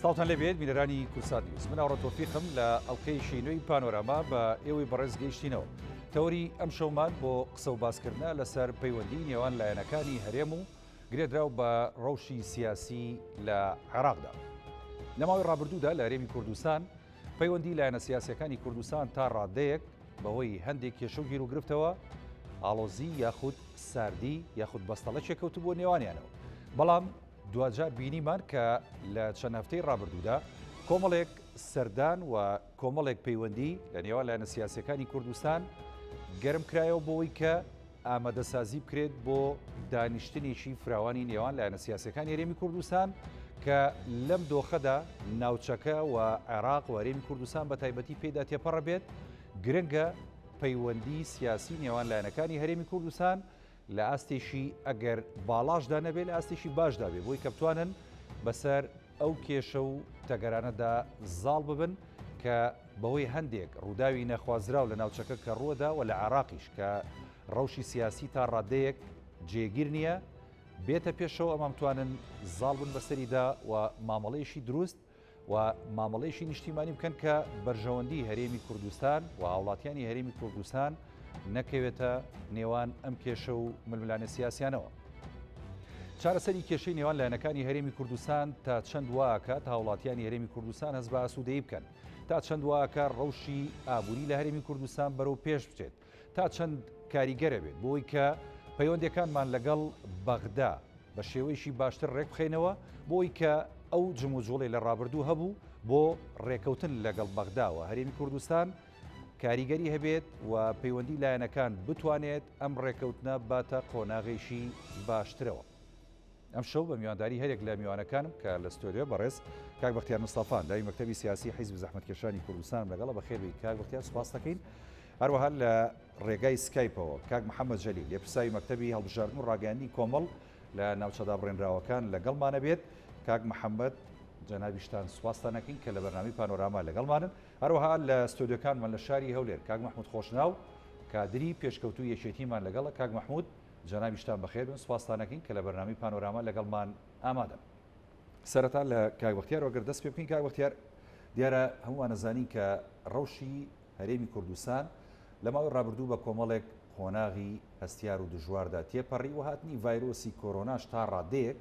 سڵاوتان لێبێت بینەرانی کوردسات نیوز من ئاوڕە تۆفیقم لە ئەڵلقەیەکی نوێی پانۆراما بە ئێوەی بەڕێز گەیشتینەوە تەوەری ئەم شەومان بۆ قسە و باسکردە لەسەر پەیوەندی نێوان لایەنەکانی هەرێم و گرێدراو بە ڕەوشی سیاسی لە عێراقدا لە ماوەی ڕابردوودا لە هەرێمی کوردستان پەیوەندی لایەنە سیاسیەکانی کوردستان تا ڕادەیەک بەهۆی هەندێک کێشە و گیروگرفتەوە ئاڵۆزی یاخود ساردی یاخود بەستەڵەکێک کەوتبووە نێوانیانەوە بەڵام دواجار بینیمان کە لە چەند هەفتەی ڕابردوودا کۆمەڵێک سەردان و کۆمەڵێک پەیوەندی لە نێوان لایەنە سیاسیەکانی کوردستان گەرم کرایەوە بۆی کە ئامادەسازی بکرێت بۆ دانیشتنێکی فراوانی نێوان لایەنە سیاسیەکانی هەرێمی کوردستان کە لەم دۆخەدا ناوچەکە و عێراق و هەرێمی کوردستان بە تایبەتی پێدا تێپەڕە بێت گرنگە پەیوەندی سیاسی نێوان لایەنەکانی هەرێمی کوردستان لە ئاستێکی ئەگەر باڵاشدا نەبێت لە ئاستێکی باشدا بێ بۆی کە بتوانن بەسەر ئەو کێشە و تەگەرانەدا زاڵ ببن کە بەهۆی هەندێک ڕووداوی نەخوازراو لە ناوچەکە کە ڕووەدا و لە عێراقیش کە ڕەوشی سیاسی تا ڕادەیەک جێگیر نییە بێتە پێشەوە ئەمام توانن زاڵ بن بەسەریدا و مامەڵەیەکی دروست و مامەڵەیەکی نیشتیمانی بکەن کە بەرژەوەندی هەرێمی کوردستان و هاوڵاتیانی هەرێمی کوردستان نەکەوێتە نێوان ئەم کێشە و ململانێ سیاسیانەوە. چارەسەری کێشەی نێوان لایەنەکانی هەرێمی کوردستان تا چەند واکات هاوڵاتیانی هەرێمی کوردستان هەست بە ئاسوودەیی بکەن تا چەند واکە ڕەوشی ئابووری لە هەرێمی کوردستان بەرەو پێش بچێت تا چەند کاریگەرە بێت بۆی کە پەیوەندەکانمان لەگەڵ بەغدا بە شێوەیەکی باشتر ڕێکبخەینەوە بۆی کە ئەو جموجوڵی لە ڕابردوو هەبوو بۆ ڕێکەوتن لەگەڵ بەغداوە هەرێمی کوردستان کاریگەری هەبێت و پەیوەندی لایەنەکان بتوانێت ئەم ڕێکەوتنە باتە قۆناغێکی باشترەوە. ئەم شەو بە میوانداری هەرێک لە میوانەکانم کە لە ستۆدیۆ بەڕێز کاک بەختیار مستەفا ئەندامی مەکتەبی سیاسی حیزبی زەحمەتکێشانی کوردستانم لەگەڵە بەخێربێی کاک بەختیار سوپاس دەکەین هەروەها لە ڕێگای سکایپەوە کاک محەممەد جەلیل لێپرسراوی مەکتەبی هەڵبژاردن و ڕاگەیاندنی کۆمەڵ لە ناوچە دابڕێنراوەکان لەگەڵمانە بێت کاک محەممەد جەنابیشتان سوپاستان ئەکەین کە لە بەرنامەی پانۆراما لەگەڵمانن هەروەها لە ستۆدیۆکانمان لە شاری هەولێر کاک مەحمود خۆشناو کادری پێشکەوتوو یەکێتیمان لەگەڵە کاک مەحمود جەنابیشتان بەخێر بن سوپاستان ئەکەین کە لە بەرنامەی پانۆراما لەگەڵمان ئامادەن. سەرەتا لە کاک بەختیار وەگەر دەست پێ بکەین کاک بەختیار دیارە هەمووان ئەزانین کە ڕەوشی هەرێمی کوردستان لە ماوەی ڕابردوو بە کۆمەڵێک قۆناغی هەستیار و دژواردا تێپەڕی و هاتنی ڤایرۆسی کۆرۆناش تا ڕادەیەک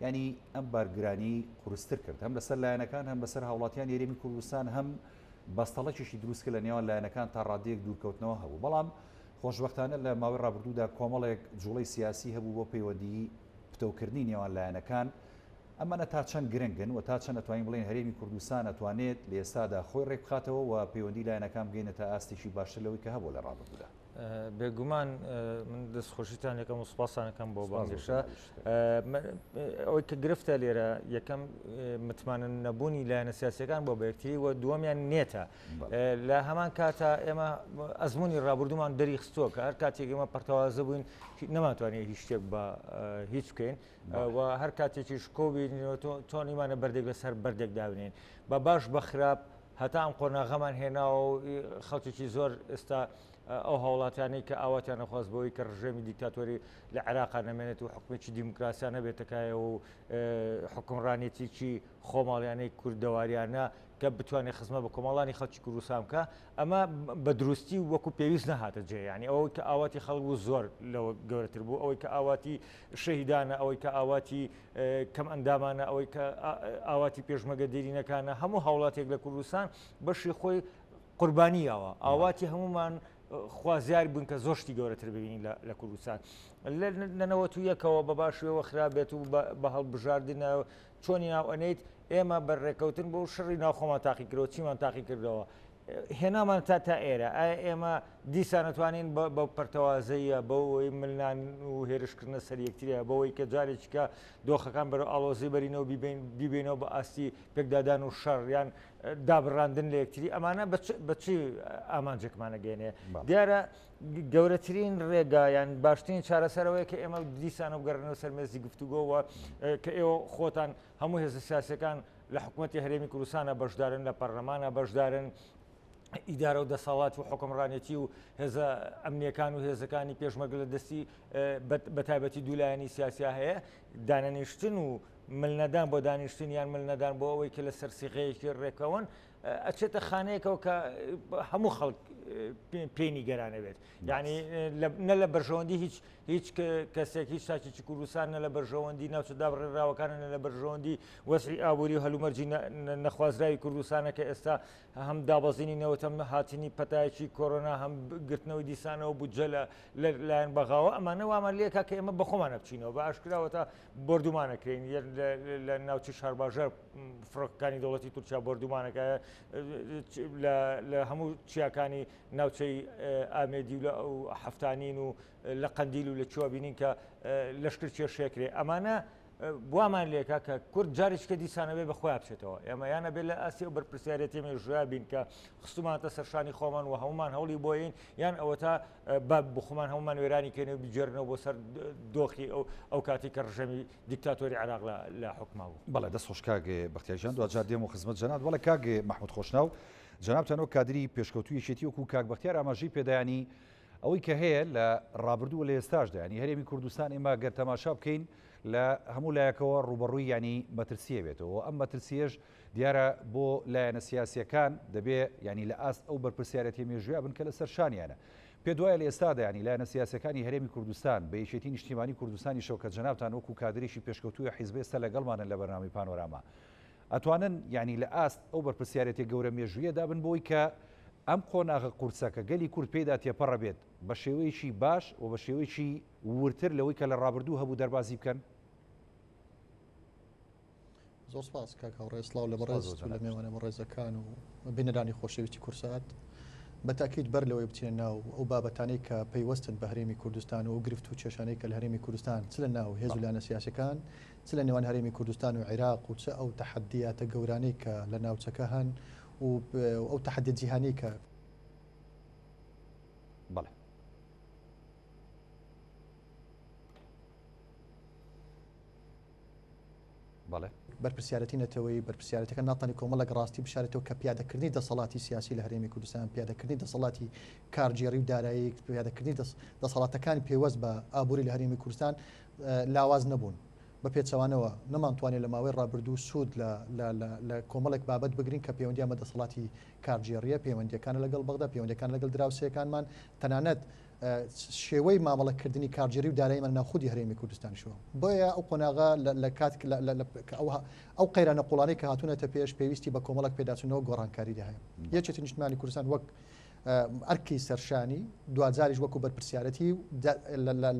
ینی ئەم بارگرانی قورستر کرد هەم لەسەر لایەنەکان هەم بەسەر هاوڵاتیان هەرێمی کوردستان هەم بەستەڵەکیشی دروست کرد لە نێوان لایەنەکان تا ڕادەیەک دوورکەوتنەوە هەبوو بەڵام خۆشبەختانە لە ماوەی ڕابردوودا کۆمەڵێک جوڵەی سیاسی هەبوو بۆ پەیوەندیی پتەوکردنی نێوان لایەنەکان، ئەمانە تا چەند گرنگن و تا چەند ئەتوانین بڵێین هەرێمی کوردستان ئەتوانێت لە ئێستادا خۆی ڕێکبخاتەوە و پەیوەندی لایەنەکان بگەینێتە ئاستێکی باشتر لەوەی کە هەبووە لە ڕابردوودا؟ بێگومان من دەستخۆشیتان لەکەم و سوپاستان ئەکەم بۆ بانگێشە. ئەوەی کە گرفتە لێرە یەکەم متمانە نەبوونی لایەنە سیاسیەکان بۆ بە یەکتری و دووەمیان نێتە لە هەمان کاتا ئێمە ئەزمموی ڕابردومان دەری خستووە کە هەر کاتێک ئێمە پەرتەوازە بووین نەمانتوانێت هیچ شتێک بە هیچ بکەین و هەر کاتێکیش کۆبینەوە تۆنیمانە بەردێک لەسەر بەردێک دابنین بە باش بە خراپ هەتا ئەم قۆناغەمان هێناوە و خەڵکێکی زۆر ئێستا ئەو هاوڵاتیانەی کە ئاواتیان نەخواست بەوەی کە ڕژێمی دیکتاتۆری لە عێراقا نەمێنێت و حکومێکی دیموکراسیانە بێتەکایەوە و حکومڕانێتیکی خۆماڵیانەی کوردەواریانە کە بتوانێت خزمە بە کۆمەڵانی خەڵکی کوردستان بکە ئەمە بە دروستی وەکو پێویست نەهاتە جێ ینی ئەوەی کە ئاواتی خەڵک بوو زۆر لەوە گەورەتر بوو ئەوەی کە ئاواتی شەهیدانە ئەوەی کە ئاواتی کەم ئەندامانە ئەوەی کە ئاواتی پێشمەگە دێرینەکانە هەموو هاوڵاتێک لە کوردستان بەشی خۆی قوربانی یاوە ئاواتی هەمومان خوازیار بوون کە زۆر شتی گەورەتر ببینین لە کوردستان لە نەوەت و یەکەوە بە باشیەوە خراپ بێت و بە هەڵبژاردنە چۆنی ناو ئەنیت ئێمە بە ڕێکەوتن بۆ شڕی ناوخۆمان تاقیکردەوە چیمان تاقیکردەوە هێنامان تا تا ئێرە ئایا ئێمە دیسان ئەتوانین بە پەرتەوازەیە بەوەی ملنان و هێرشکردنە سەر یەکتریە بەوەی کە جارێکیکە دۆخەکان بەرەو ئاڵۆزی بەرینەوە بیبینەوە بە ئاستی پێکدادان و شەڕ یان دابڕاندن لە یەکتری ئەمانە بە چی ئامانجێکمانەگەێنێ دیارە گەورەترین ڕێگا یان باشترین چارەسەرەوەی کە ئێمە دیسانە بگەڕنەوە سەر مێزی گفتوگۆوە کە ئێوە خۆتان هەموو هێزە سیاسەکان لە حکوومەتی هەرێمی کوردستانە بەشدارن لە پەرلەمانە بەشدارن ئیدارە و دەسەڵات و حکومڕانێتی و هێزە ئەمنیەکان و هێزەکانی پێشمەرگە لە دەستی بە تایبەتی دوولایەنی سیاسیا هەیە دانەنیشتن و ملنەدان بۆ دانیشتن یان ملنەدان بۆ ئەوەی کە لەسەر سیغەیەکی ڕێکەون ئەچێتە خانەیەکەوە کە هەموو خەڵک پێی نیگەرانە بێت یعنی نە لە بەرژەوەندی هیچ هیچ کەسێک هیچ تاکێکی کوردستان نە لە بەرژەوەندی ناوچە دابڕێنراوەکانە نە لە بەرژەوەندی وەزعی ئابووری و هەلومەرجی نەخوازراوی کوردستانە کە ئێستا هەم دابەزینی نەوت هەم هاتنی پەتایەکی کۆرۆنا هەم گرتنەوەی دیسانەوە بودجە لە لەلایەن بەغاوە ئەمانە وامان لێکا کە ئێمە بەخۆمانە بچینەوە بە ئاشکراوە تا بۆردومانەکرێن لە ناوچەی شارباژێڕ فڕۆکەکانی دەوڵەتی تورکیا بۆردومانەکە لە هەموو چیاکانی ناوچەی ئامێدی و لە ئەو حەفتانین و لە قەندیل و لە کوێ بینین کە لەشکر کێشێکرێ ئەمانە وامان لێکا کە کورد جارێکە دیسانەوێ بە خۆیان بچێتەوە ئێمە یانە بێت لە ئاستی ئەو بەرپرسیارەتی مێژوویا بین کە خستومانەتە سەرشانی خۆمان و هەمومان هەوڵی بۆین یان ئەوەتا با بخۆمان هەمومان وێرانی کەین و بگێرنەوە بۆ سەر دۆخی ئەو ئەو کاتی کە ڕژێمی دیکتاتۆری عێراق لە حوکما بوو. بەڵێ دەست خۆش کاک بەختیار گیان دواجار دێم و خزمەت جەنابت بەڵێ کاک مەحمود خۆشناو جەنابتان وەک کادری پێشکەوتوو یەکێتی وەکو کاک بەختیار ئاماژەی پێدایانی ئەوەی کە هەیە لە ڕابردوو و لە ئێستاشدا یانی هەرێمی کوردستان ئێمە گەر تەماشا بکەین لە هەموو لایەکەوە ڕووبەڕووی یانی مەترسییە بێتەوە ئەم مەترسیەش دیارە بۆ لایەنە سیاسیەکان دەبێ یانی لە ئاست ئەو بەرپرسیارەتی مێژوویە بن کە لەسەر شانیانە پێت وایە لە ئێستادا یانی لایەنە سیاسیەکانی هەرێمی کوردستان بە یەکێتی نیشتیمانی کوردستانیشەوە کە جەنابتان وەکو کادرێکی پێشکەوتووی حیزب ئێستا لەگەڵمانن لە بەرنامەی پانۆراما ئەتوانن یانی لە ئاست ئەو بەرپرسیارێتیە گەورە مێژوویەدا بن بۆی کە ئەم قۆناغە قورسە کە گەلی کورد پێیدا تێپەڕە بێت بە شێوەیەکی باش و بە شێوەیەکی وردتر لەوەی کە لە ڕابردوو هەبوو دەربازی بکەن؟ زۆر سپاس کاک هاوڕێ سڵاو لە بەڕێز و لە مێوانە بەڕێزەکان و بینەرانی خۆشەویستی کورسات بە تاکید بەر لەوەی بچینە ناو ئەو بابەتانەی کە پەیوەستن بە هەرێمی کوردستان و ئەو گرفت و کێشانەی کە لە هەرێمی کوردستان چ لە ناو هێز و لایەنە سیاسیەکان چ لە نێوان هەرێمی کوردستان و عێراق و چ ئەو تەحەدیاتە گەورانەی کە لە ناوچەکە هەن و ئەو تەحەدیە جیهانیەی کە بەڵێ. بەڵێ. بەرپرسیارەتی نەتەوەیی، بەرپرسیارەتەکە ناتوانێت کۆمەڵێک ڕاستی بشارێتەوە کە پیادەکردنی دەسەڵاتی سیاسی لە هەرێمی کوردستان، پیادەکردنی دەسەڵاتی کارگێڕی و دارایی، پیادەکردنی دەسەڵاتەکانی پەیوەست بە ئابووری لە هەرێمی کوردستان لاواز نەبوون. بە پێچەوانەوە نەمانتوانی لە ماوەی ڕابردوو سوود لە کۆمەڵێک بابەت بگرین کە پەیوەندیان بە دەسەڵاتی کارگێڕییە، پەیوەندییەکانە لەگەڵ بەغدا، پەیوەندییەکان لەگەڵ دراوسێکانمان، تەنانەت شێوەی مامەڵەکردنی کارگێری و داراییمان ناو خودی هەرێمی کوردستانیشەوە. بۆیە ئەو قۆناغە لە کات ئەو قەیرانە قوڵانەی کە هاتوونەتە پێش پێویستی بە کۆمەڵێک پێداچوونەوە گۆڕانکاریدا هەیە. یەکێتی نیشتمانی کوردستان وەک ئەرکی سەرشانی، دواجاریش وەکو بەرپرسیارەتی و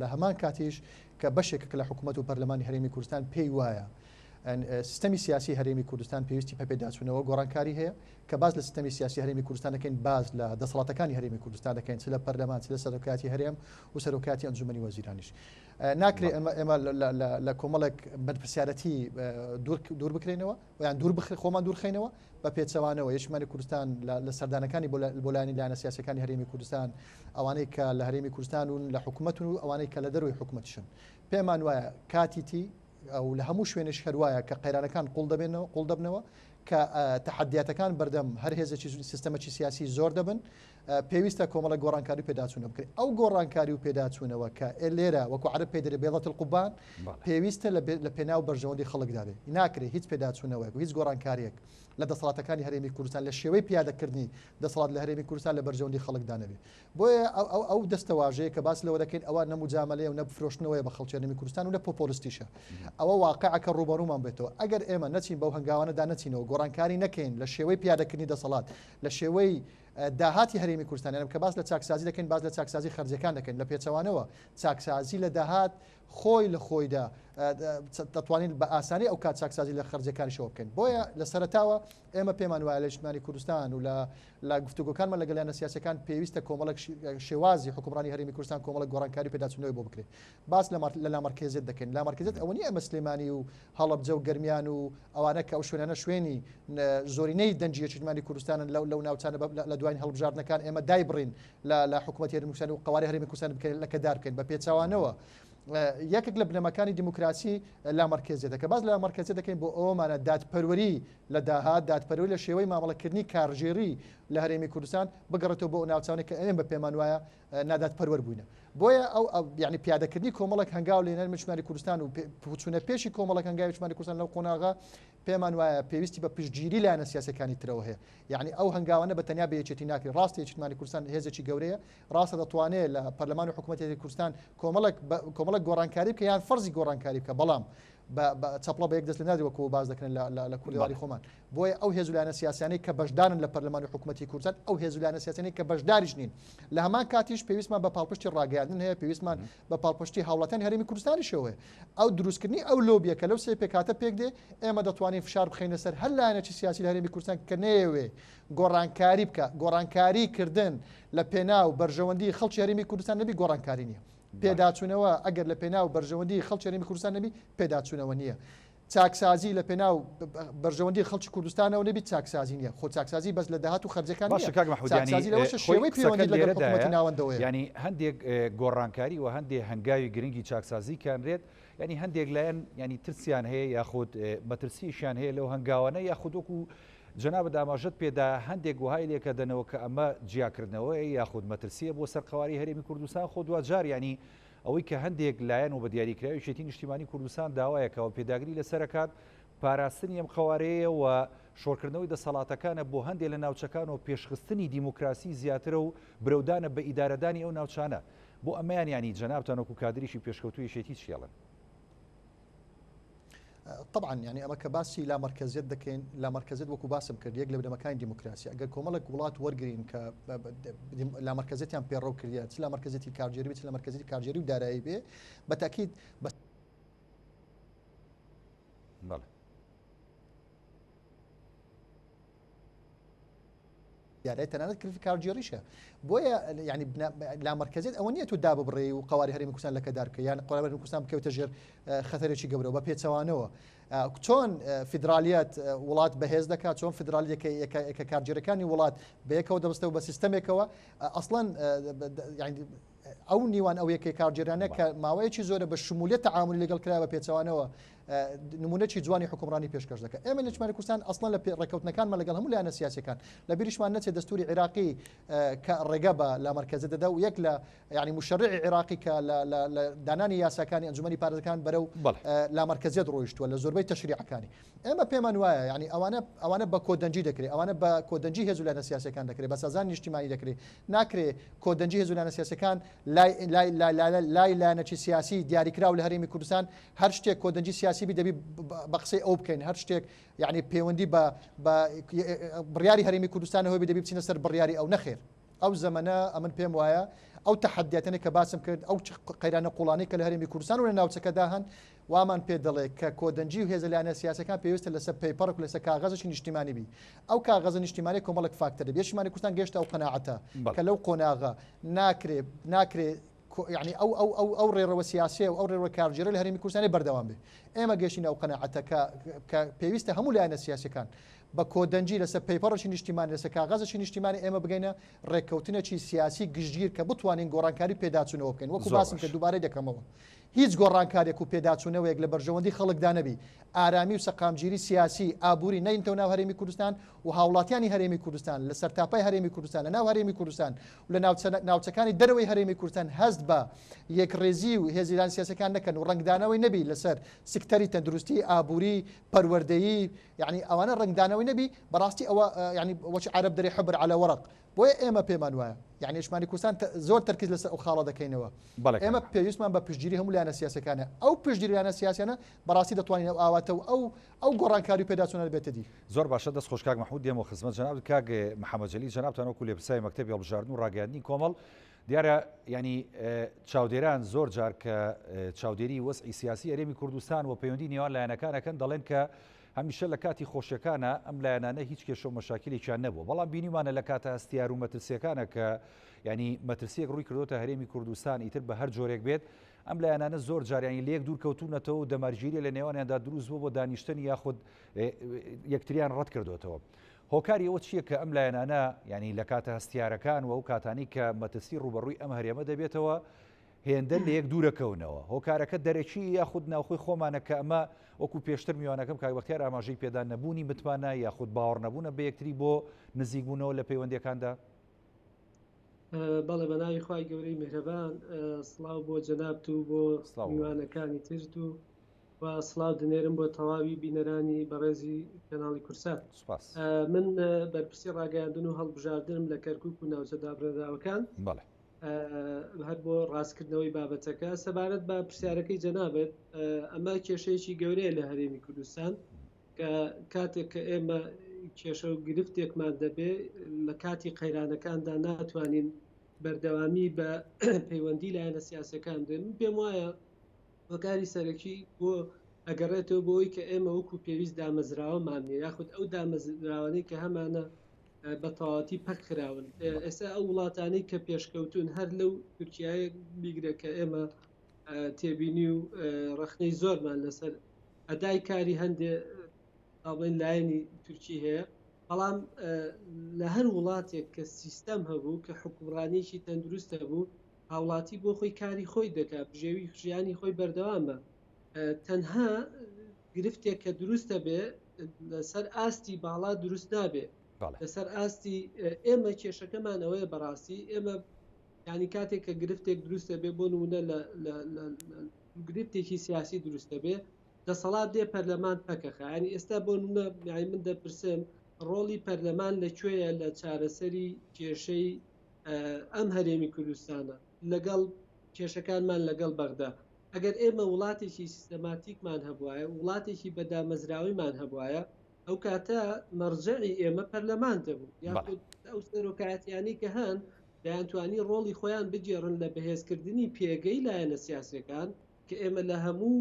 لە هەمان کاتیش کە بەشێکە لە حکوومەت و پەرلەمانی هەرێمی کوردستان پێی وایە سیستەمی سیاسی هەرێمی کوردستان پێویستی بە پێداچوونەوە گۆڕانکاری هەیە کە باس لە سیستەمی سیاسی هەرێمی کوردستان دەکەین باس لە دەسەڵاتەکانی هەرێمی کوردستان دەکەین چ لە پەرلەمان چ لە سەرۆکایەتی هەرێم و سەرۆکایەتی ئەنجومەنی وەزیرانیش ناکرێ ئێمە ئێمە لە کۆمەڵێک بەرپرسیارەتی دوور بکرێنەوە یان دوور بخ خۆمان دوورخینەوە بە پێچەوانەوە یەکێتی کوردستان لە سەردانەکانی بۆ لایەنی لایەنە سیاسەکانی هەرێمی کوردستان ئەوانەی کە لە هەرێمی کوردستان و لە حکوومەت و ئەوانەی کە لە دەروی حکوومەتشن پێمان وایە کاتیتی و لە هەموو شوێنێش هەر وایە کە قەیرانەکان قوڵ دەبێنەوە قوڵ دەبنەوە کە تەحەدیاتەکان بەردەم هەر هێزێکی سیستەمەکی سیاسی زۆر دەبن پێویستە کۆمەڵە گۆڕانکاری و پێداچوونە بکرێت ئەو گۆڕانکاری و پێداچوونەوە کە لێرە وەکو عەرەب پێی دەرێ بيضة القبان پێویستە لە پێناو بەرژەوەندی خەڵکدا بێ ناکرێ هیچ پێداچوونەوەیەک و هیچ گۆڕانکاریەک لە دەسەڵاتەکانی هەرێمی کوردستان لە شێوەی پیادەکردنی دەسەڵات لە هەرێمی کوردستان لە بەرژەوەندی خەڵکدا نەبێ بۆیە ئەو دەستەواژەیە کە باس لەوە دەکەین ئەوە نە موجامەلەیە و نە فرۆشتنەوەیە بە خەڵکی هەرێمی کوردستان و نە پۆپۆلستیشە. ئەوە واقعە کە ڕووبەڕوومان بێتەوە. ئەگەر ئێمە نەچین بەو هەنگاوانەدا نەچینەوە، گۆڕانکاری نەکەین لە شێوەی پیادەکردنی دەسەڵات، لە شێوەی داهاتی هەرێمی کوردستان، یان کە باس لە چاکسازی دەکەین باس لە چاکسازی خەرجیەکان دەکەین، لە پێچەوانەوە چاکسازی لە داهات خۆی لە خۆیدا دەتوانین بە ئاسانی ئەو کات چاکسازی لە خەرجیەکانیشەوە بکەین. بۆیە لە سەرەتاوە ئێمە پێمان وایە لە نیشتمانی کوردستان و لە لە گفتوگۆکانمان لەگەڵ لایەنە سیاسیەکان پێویستە کۆمەڵێک شێوازی حوکمڕانی هەرێمی کوردستان کۆمەڵێک گۆڕانکاری و پێداچوونەوەی بۆ بکرێت. باس لە لە لامەرکێزیەت دەکەین. لامەرکێزیەت ئەوە نییە ئێمە سلێمانی و هەڵەبجە و گەرمیان و ئەوانە کە ئەو شوێنانە شوێنی زۆرینەی دەنگی یەکێتیمانی کوردستانن لەو لەو ناوچانە لە دواین هەڵبژاردنەکان ئێمە دایبڕین لە لە حکوومەتی هەرێمی کوردستان و قەوارەی هەرێمی کوردستان بکەین لەکەدار بکەین. بە پێچەوانەوە یەکێک لە بنەماکانی دیموکراسی لامەرکێزیەتە. کە باس لە لامەرکێزیەت دەکەین بۆ ئەوەمانە دادپەروەری لە داهات، دادپەروەری لە شێوەی مامەڵەکردنی کارگێڕی لە هەرێمی کوردستان بگەڕێتەوە بۆ ئەو ناوچانەی کە ئێمە پێمان وایە نادادپەروەر بووینە. بۆیە ئەو یعنی پیادەکردنی کۆمەڵێک هەنگاو لە نیشتمانی کوردستان و چوونە پێشی کۆمەڵێک هەنگاوی نیشتمانی کوردستان لەو قۆناغە پێمان وایە پێویستی بە پشتگیری لایەنە سیاسەکانی ترەوە هەیە یعنی ئەو هەنگاوانە بە تەنیا بە یەکێتی ناکرێت ڕاستە یەکێتیمانی کوردستان هێزێکی گەورەیە ڕاستە دەتوانێت لە پەرلەمان و حکوومەتی کوردستان کۆمەڵێک کۆمەڵێک گۆڕانکاری بکە یان فەرزی گۆڕانکاری بکە بەڵام بە چەپڵە بە یەک دەست لێ نادرێ وەکو باس دەکرێن لە کوردەواری خۆمان. بۆیە ئەو هێز و لایەنە سیاسیانەی کە بەشدارن لە پەرلەمان و حکومەتی کوردستان، ئەو هێز و لایەنە سیاسیانەی کە بەشداریش نین. لە هەمان کاتیش پێویستمان بە پاڵپشتی ڕاگەیاندن هەیە، پێویستمان بە پاڵپشتی هاوڵاتیانی هەرێمی کوردستانیشەوە هەیە. ئەو دروستکردنی ئەو لۆبیە کە لەو سێ پێکهاتە پێک دێ، ئێمە دەتوانین فشار بخەینە سەر هەر لایەنێکی سیاسی لە هەرێمی کوردستان کە نەیەوێ گۆڕانکاری بکا. گۆڕانکاری کردن لە پێناو بەرژەوەندی خەڵکی هەرێمی کوردستان نەبی گۆڕانکاری نییە. پێداچوونەوە ئەگەر لە پێناو بەرژەوەندی خەڵکی هەرێمی کوردستان نەبی پێداچوونەوە نییە. چاکسازی لە پێناو بەرژەوەندی خەڵکی کوردستانەوە نەبی چاکسازی نییە. خۆ چاکسازی بەس لە داهات و خەرجەکان باشە نییە. کاک مەحمود یانی چاکسازی لەوەشە خۆی شێوەی قسەکەت پەیوەندیت لەگەڵ حکوومەتی لێرەدایە ناوەندەوەیە. یانی هەندێک گۆڕانکاری و هەندێ هەنگاوی گرنگی چاکسازی کانرێت یانی هەندێک لایەن یانی ترسیان هەیە یاخود مەترسیشیان هەیە لەو هەنگاوانە یاخود وەکو جەنابت ئاماژەت پێدا هەندێک وەهای لێکەدەنەوە کە ئەمە جیاکردنەوەیە یاخود مەترسییە بۆ سەر قەوارەی هەرێمی کوردستان، خۆ دواجار یانی ئەوەی کە هەندێک لایەن و بە دیاریکراوی یەکێتی نیشتیمانی کوردستان داوایەکە و پێداگری لەسەرەکات پاراستنی ئەم قەوارەیە و شۆڕکردنەوەی دەسەڵاتەکانە بۆ هەندێک لە ناوچەکان و پێشخستنی دیموکراسی زیاترە و برەودانە بە ئیدارەدانی ئەو ناوچانە بۆ ئەمەیان یانی جەنابتان وەکو کادریشی پێشکەوتوو یەکێتی چی ئەڵێن؟ طبعا یعنی ئەمە کە باسی لامەرکەزیەت دەکەین لامەرکەزیەت وەکو باسم کرد یەک لە بنەمەکانی دیموکراسی ئەگەر کۆمەڵێک وڵات وەرگین کە لامەرکەزیەتیان پێڕەو کردیە چ لامەرکەزیەتی کارگێری بێ چ لامەرکەزیەتی کارگێری و دارایی بێ بە تاکید بە بەڵێ. دیارە تەنانەت کرد کارگێڕیشە بۆیە یعنی لامەرکەزیت ئەوە نییە تۆ داببڕێ و قواری هەرێمی کوردستان لەکەدار بکە یان قواری هەرێمی کوردستان بکەوتە ژێر خەتەرێکی گەورەوە بە پێچەوانەوە چۆن فیدرالیەت وڵات بەهێز دەکات چۆن فیدرالیەکە یەکە کارگێرەکانی وڵات بەیەکەوە دەبستەوە بە سیستەمێکەوە ئەسڵەن ئەو نیوان ئەو یەکەی کارگێرانە کە ماوەیەکی زۆرە بە شمولیەت تەعامولی لەگەڵ کرا بە پێچەوانەوە نمونەی جوانی حکومڕانی پێشکەش دەکات ئێمە لە نیشتمانی کوردستان ئەسڵەن لە ڕێککەوتنەکانمان لەگەڵ هەموو لایەنە سیاسەکان لە بیریشمان نەچێت دەستوری عێراقی کە ڕێگە بە لامەرکەزە دەدا و یەک لە یعنی مشەرعی عێراقی کە لە دانانی یاساکانی ئەنجومەنی پارێزگان بەرەو لامەرکەزیەت ڕۆیشتووە لە زۆربەی تەشریعەکانی ئێمە پێمان وایە یعنی ئەوانە ئەوانە بە کۆدەنگی دەکرێت ئەوانە بە کۆدەنگی هێز و لایەنە سیاسەکان دەکرێت بە سازان نیشتیمانی دەکرێت ناکرێ کۆدەنگی هێز و لایەنە سیاسەکان لای لای لای لای لای لایەنەکی سیاسی دیاریکراو لە هەرێمی کوردستان هەر شتێک کۆدەنگی سیاسی بی دەبی بە قسەی ئەو بکەین هەر شتێک یعنی پەیوەندی بە بە بڕیاری هەرێمی کوردستانەوە بی دەبی بچینە سەر بڕیاری ئەو نەخێر ئەو زەمەنە ئەمن پێم وایە ئەو تەحەدیاتانەی کە باسم کرد، ئەو قەیرانە قوڵانەی کە لە هەرێمی کوردستان و لە ناوچەکەدا هەن، وامان پێ دەڵێ کە کۆدەنگی و هێزە لایەنە سیاسیەکان پێویستە لەسەر پەیپەڕێک و لەسەر کاغەزێکی نیشتیمانی بی. ئەو کاغەزە نیشتیمانیە کۆمەڵێک فاکتەر دەبی. یەکیمانی کوردستان گەیشتە ئەو قەناعەتە کە لەو قۆناغە ناکرێ ناکرێ یعنی ئەو ئەو ئەو ئەو ڕێڕەوە سیاسیە و ئەو ڕێڕەوە کارگێڕیە لە هەرێمی کوردستانی بەردەوام بێ. ئێمە گەیشتینە ئەو قەناعەتە کە کە پێویستە هەموو لایەنە سیاسیەکان بە کۆدەنگی لەسەر پەیپەڕێکی نیشتیمانی، لەسەر کاغەزێکی نیشتیمانی ئێمە بگەینە ڕێککەوتنێکی سیاسی گشتگیر کە بتوانین گۆڕانکاری و پێداچوونەوە بکەین. وەکو زۆر باسم باش. کرد دووبارەی دەکەمەوە هیچ گۆڕانکاریەک و پێداچوونەوەیەک لە بەرژەوەندی خەڵکدا نەبی، ئارامی و سەقامگیری سیاسی، ئابووری نەینتەوە ناو هەرێمی کوردستان و هاوڵاتیانی هەرێمی کوردستان لە سەرتاپای هەرێمی کوردستان، لە ناو هەرێمی کوردستان و لە ناوچە ناوچەکانی دەرەوەی هەرێمی کوردستان هەست بە یەکڕیزی و هێزی لایەنە سیاسیەکان نەکەن و ڕەنگدانەوەی نەبی لەسەر سکتەری تەندروستی، ئابووری، پەروەردەیی، یەعنی ئەوانە ڕەنگدانەوەی نەبی بەڕاستی ئەوە یەعنی وەکی عەرەب دەرێ حبر علی ورق بۆیە ئێمە پێمان وایە یەعنی نیشتمانی کوردستان زۆر تەرکیز لەسەر ئەو خاڵە دەکەینەوە ئێمە پێویستمان بە پشتگیری هەموو لایەنە سیاسەکانە ئەو پشتگیری لایەنە سیاسیانە بەڕاستی دەتوانین ئەو ئاواتە و ئەو ئەو گۆڕانکاری و پێداچوونە بێتە دی. زۆر باشە دەست خۆش کاک مەحمود دێمەوە خزمەت جەنابت کاک محەمەد جەلیل جەنابتان وەکو لێپرسراوی مەکتەبی هەڵبژاردن و ڕاگەیاندنی کۆمەڵ دیارە یانی چاودێران زۆر جار کە چاودێری وەزعی سیاسی هەرێمی کوردستان و پەیوەندی نێوان لایەنەکان ئەکەن دەڵێن کە هەمیشە لە کاتی خۆشیەکانە ئەم لایەنانە هیچ کێشە و مەشاکیلێکیان نەبووە بەڵام بینیمانە لە کاتە هەستیار و مەترسیەکانە کە ینی مەترسیەک ڕووی کردوتە هەرێمی کوردستان ئیتر بە هەر جۆرێک بێت ئەم لایەنانە زۆر جاریانی لێک دوور کەوتونەتەوە و دەمارگیری لە نێوانیاندا دروست بوو بۆ دانیشتن یاخود یەکتریان ڕەت کردوێتەوە. هۆکاری ئەوە چییە کە ئەم لایەنانە یانی لە کاتە هەستیارەکان و ئەو کاتانەی کە مەترسی ڕووبەڕووی ئەم هەرێمە دەبێتەوە هێندە لە یەک دوورەکەونەوە؟ هۆکارەکە دەرەکی یاخود ناوخۆی خۆمانە کە ئەمە وەکو پێشتر میوانەکەم کاک بەختیار ئاماژەی پێدا نەبوونی متمانە یاخود باوەڕنەبوونە بە یەکتری بۆ نزیکبوونەوە لە پەیوەندییەکاندا؟ بەڵێ بە ناوی خوای گەورەی میهرەبان سڵاو بۆ جەنابت و بۆ میوانەکانی ترت و و سڵاو دەنێرم بۆ تەواوی بینەرانی بەڕێزی کەناڵی کورسات. سپاس. من بەرپرسی ڕاگەیاندن و هەڵبژاردنم لە کەرکوک و ناوچە دابڕێنراوەکان. بەڵێ. هەر بۆ ڕاستکردنەوەی بابەتەکە سەبارەت بە پرسیارەکەی جەنابت ئەمە کێشەیەکی گەورەیە لە هەرێمی کوردستان کە کاتێک کە ئێمە کێشە و گرفتێکمان دەبێ لە کاتی قەیرانەکاندا ناتوانین بەردەوامی بە پەیوەندی لایەنە سیاسەکان بدەین من پێم وایە هۆکاری سەرەکی بۆ ئەگەڕێتەوە بۆی کە ئێمە وەکو پێویست دامەزراوەمان نیە یاخود ئەو دامەزراوانەی کە هەمانە بە تەواوەتی پەک خراون ئێستا ئەو وڵاتانەی کە پێشکەوتون هەر لەو تورکیایە بیگرە کە ئێمە تێبینی و ڕەخنەی زۆرمان لەسەر ئەدای کاری هەندێ با بڵێین لایەنی تورکی هەیە بەڵام لە هەر وڵاتێک کە سیستەم هەبوو کە حکومڕانیەکی تەندروست هەبوو هاوڵاتی بۆ خۆی کاری خۆی دەکات بژێوی ژیانی خۆی بەردەوامە تەنها گرفتێک کە دروستە بێ لەسەر ئاستی باڵا دروست نابێ لەسەر ئاستی ئێمە کێشەکەمان ئەوەیە بەڕاستی ئێمە ینی کاتێک کە گرفتێک دروستە بێ بۆ نمونە لە گرفتێکی سیاسی دروست دەبێ دەسەڵات دێ پەرلەمان پەکەخە ینی ئێستا بۆ نمونە یانی من دەپرسم ڕۆڵی پەرلەمان لە کوێیە لە چارەسەری کێشەی ئەم هەرێمی کوردستانە لەگەڵ کێشەکانمان لەگەڵ بەغدا ئەگەر ئێمە وڵاتێکی سیستەماتیکمان هەبواە وڵاتێکی بەدامەزراویمان هەبواە ئەو کاتە مەرجەعی ئێمە پەرلەمان دەبوو یاخود ئەو سەرۆکایەتیانەی کە هەن دەیانتوانی ڕۆڵی خۆیان بگێڕن لە بەهێزکردنی پێگەی لایەنە سیاسیەکان کە ئێمە لە هەموو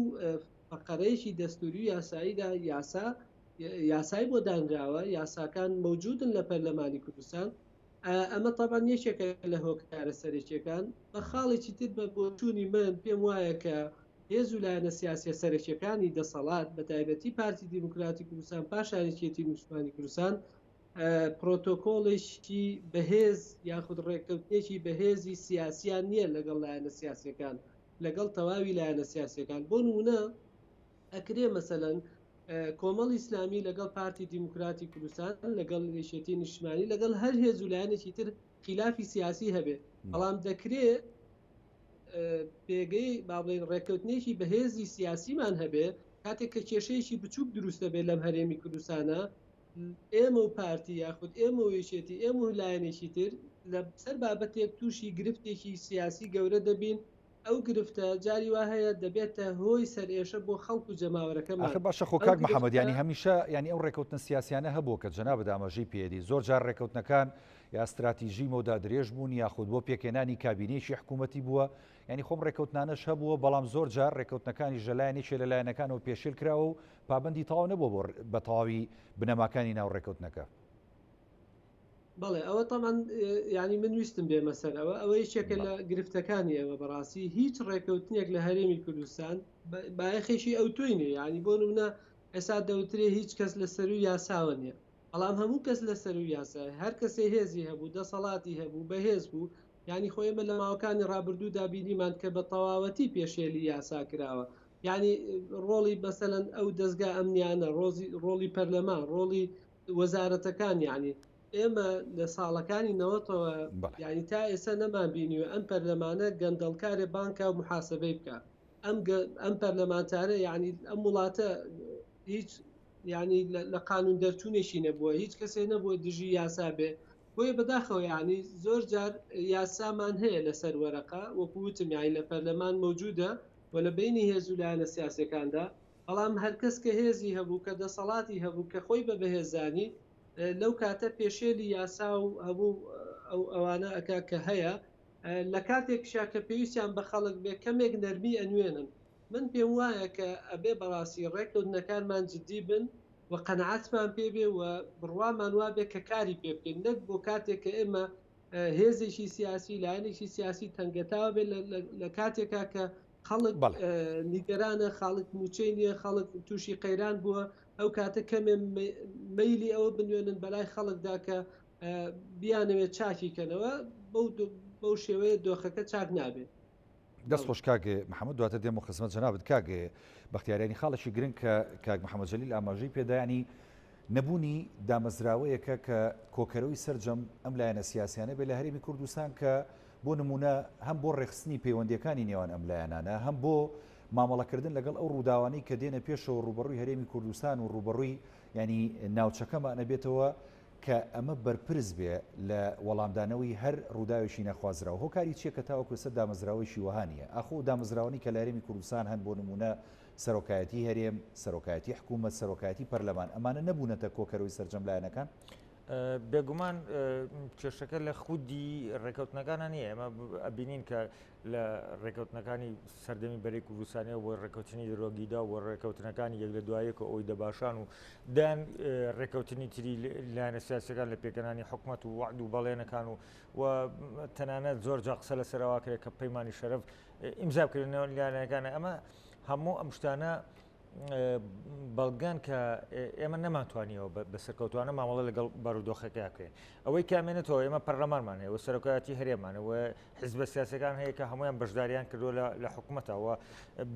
فەقەرەیەکی دەستوری و یاساییدا یاسا یاسای بۆ دانراوە یاساکان مەوجودن لە پەرلەمانی کوردستان ئەمە تەبعەن یەکێکە لە هۆکارە سەرەکیەکان. بە خاڵێکی تر بە بۆچوونی من پێم وایە کە هێز و لایەنە سیاسیە سەرەکیەکانی دەسەڵات بە تایبەتی پارتی دیموکراتی کوردستان پاشان یەکێتی نیشتمانی کوردستان پرۆتۆکۆڵێکی بەهێز یاخود ڕێککەوتنێکی بەهێزی سیاسیان نییە لەگەڵ لایەنە سیاسیەکان لەگەڵ تەواوی لایەنە سیاسیەکان بۆ نمونە ئەکرێ مەسەلەن کۆمەڵی ئیسلامی لەگەڵ پارتی دیموکراتی کوردستان لەگەڵ یەکێتی نیشتمانی لەگەڵ هەر هێز و لایەنێکی تر خیلافی سیاسی هەبێ بەڵام دەکرێ پێگەی با بڵێن ڕێککەوتنێکی بەهێزی سیاسیمان هەبێ کاتێک کە کێشەیەکی بچووک دروستە بێ لەم هەرێمی کوردستانە ئێمە و پارتی یاخود ئێمە و یەکێتی ئێمە و لایەنێکی تر لە سەر بابەتێک تووشی گرفتێکی سیاسی گەورە دەبین ئەو گرفتە جاری وا هەیە دەبێتە هۆی سەرئێشە بۆ خەڵک و جەماوەرەکەمان. ئاخر باشە خۆ ئەو کاک محەمەد گرفتە. یانی هەمیشە یانی ئەو ڕێکەوتنە سیاسیانە هەبووە کە جەنابت ئاماژەی پێدی زۆر جار ڕێکەوتنەکان یا ستراتیژی مەودا درێژ بوون یاخود بۆ پێکهێنانی کابینەیەکی حکوومەتی بووە یانی خۆم ڕێکەوتنانەش هەبووە بەڵام زۆر جار ڕێکەوتنەکانیش لە لایەن یەکێ لە لایەنەکانەوە پێشێل کراوە و پابەندی تەواو نەبووە بۆ بە تەواوی بنەماکانی ناو ڕێکەوتنەکە. بەڵێ ئەوە تەبعەن یانی من ویستم بێمە سەر ئەوە ئەوە یەکێکە لە گرفتەکانی ئێمە بەڕاستی هیچ ڕێکەوتنێک لە هەرێمی کوردستان بایەخێکی ئەوتۆی نیە یانی بۆ نمونە ئێستا دەوترێ هیچ کەس لە سەروی یاساوە نییە بەڵام هەموو کەس لە سەروی یاسای هەر کەسێ هێزی هەبوو دەسەڵاتی هەبوو بەهێز بوو یانی خۆ ئێمە لە ماوەکانی ڕابردوودا بینیمان کە بە تەواوەتی پێشێلی یاسا کراوە یانی ڕۆڵی مەسەلەن ئەو دەزگا ئەمنیانە ڕۆزی ڕۆڵی پەرلەمان ڕۆڵی وەزارەتەکان یانی ئێمە لە ساڵەکانی نەوەتەوە یانی تا ئێستا نەمان بینیوە ئەم پەرلەمانە گەندەڵکارێ بانکا و محاسبەی بکە ئەم ئەم پەرلەمانتارە یانی ئەم وڵاتە هیچ یانی لە قانون دەرچوونێکی نەبووە هیچ کەسێ نەبووە دژی یاسا بێ بۆیە بەداخەوە یانی زۆر جار یاسامان هەیە لەسەر وەرەقە وەکو وتم یانی لە پەرلەمان مەوجودە و لە بینی هێز و لایەنە سیاسەکاندا بەڵام هەرکەس کە هێزی هەبوو، کە دەسەڵاتی هەبوو، کە خۆی بە بەهێز زانی، لەو کاتە پێشێلی یاسا و هەموو ئەو ئەوانە ئەکا کە هەیە، لە کاتێکشا کە پێویستیان بە خەڵک بێ کەمێک نەرمی ئەنوێنن. من پێم وایە کە ئەبێ بەڕاستی ڕێککەوتنەکانمان جدی بن و قەناعەتمان پێ بێ و بڕوامان وابێ کە کاری پێ بکەین، نەک بۆ کاتێک کە ئێمە هێزێکی سیاسی، لایەنێکی سیاسی تەنگەتاو بێ لە کاتێکا کە خەڵک نیگەرانە، خەڵک مووچەی نییە، خەڵک تووشی قەیران بووە، ئەو کاتە کەمێ مەیلی ئەوە بنوێنن بەلای خەڵکدا کە بیانەوێت چاکی کەنەوە، بەو شێوەیە دۆخەکە چاک نابێت. دەست خۆش کاک محەممەد دواتر دێم و خزمەت جەنابت کاک بەختیاریانی خاڵێکی گرنگ کە کاک محەممەد جەلیل ئاماژەی پێدایانی. نەبوونی دامەزراوەیەکە کە کۆکەرەوەی سەرجەم ئەم لایەنە سیاسیانە بێت لە هەرێمی کوردستان کە بۆ نموونە هەم بۆ ڕێکخستنی پەیوەندییەکانی نێوان ئەم لایەنانە هەم بۆ مامەڵەکردن لەگەڵ ئەو ڕووداوانەی کە دێنە پێشەوە ڕووبەڕووی هەرێمی کوردستان و ڕووبەڕووی یانی ناوچەکەمان ئەبێتەوە کە ئەمە بەرپرس بێ لە وەڵامدانەوەی هەر ڕووداوێکی نەخوازراو. هۆکاری چییە کە تاوەکو ئێستا دامەزراوەیەکی وەها نییە؟ ئاخۆ ئەو دامەزراوانەی کە لە هەرێمی کوردستان هەن بۆ نموونە سەرۆکایەتی هەرێم، سەرۆکایەتی حکوومەت، سەرۆکایەتی پەرلەمان ئەمانە نەبوونەتە کۆکەرەوەی سەرجەم لایەنەکان؟ بێگومان کێشەکە لە خودی ڕێکەوتنەکانە نییە ئێمە ئەبینین کە لە ڕێکەوتنەکانی سەردەمی بەرەی کوردستانیەوە بۆ ڕێکەوتنی درۆگیدا و ڕێکەوتنەکانی یەک لە دوایەک و ئەوی دەباشان و دەیان ڕێکەوتنی تری لایەنە سیاسەکان لە پێکەنانی حکومەت و وعد و بەڵێنەکان و و تەنانەت زۆر جا قسە لەسەرەوە کرێت کە پەیمانی شەرەف ئیمزا بکرێنەوە لایەنەکانە ئەمە هەموو ئەم شتانە بەڵگەن کە ئێمە نەمانتوانیەوە بە سەرکەوتوانە مامەڵە لەگەڵ بارودۆخەکە بکەین ئەوەی کامێنێتەوە ئێمە پەرلەمانمان هەیە و سەرۆکایەتی هەرێمانەوە حزبە سیاسەکان هەیە کە هەمویان بەشداریان کردووە لە حکوومەتەوە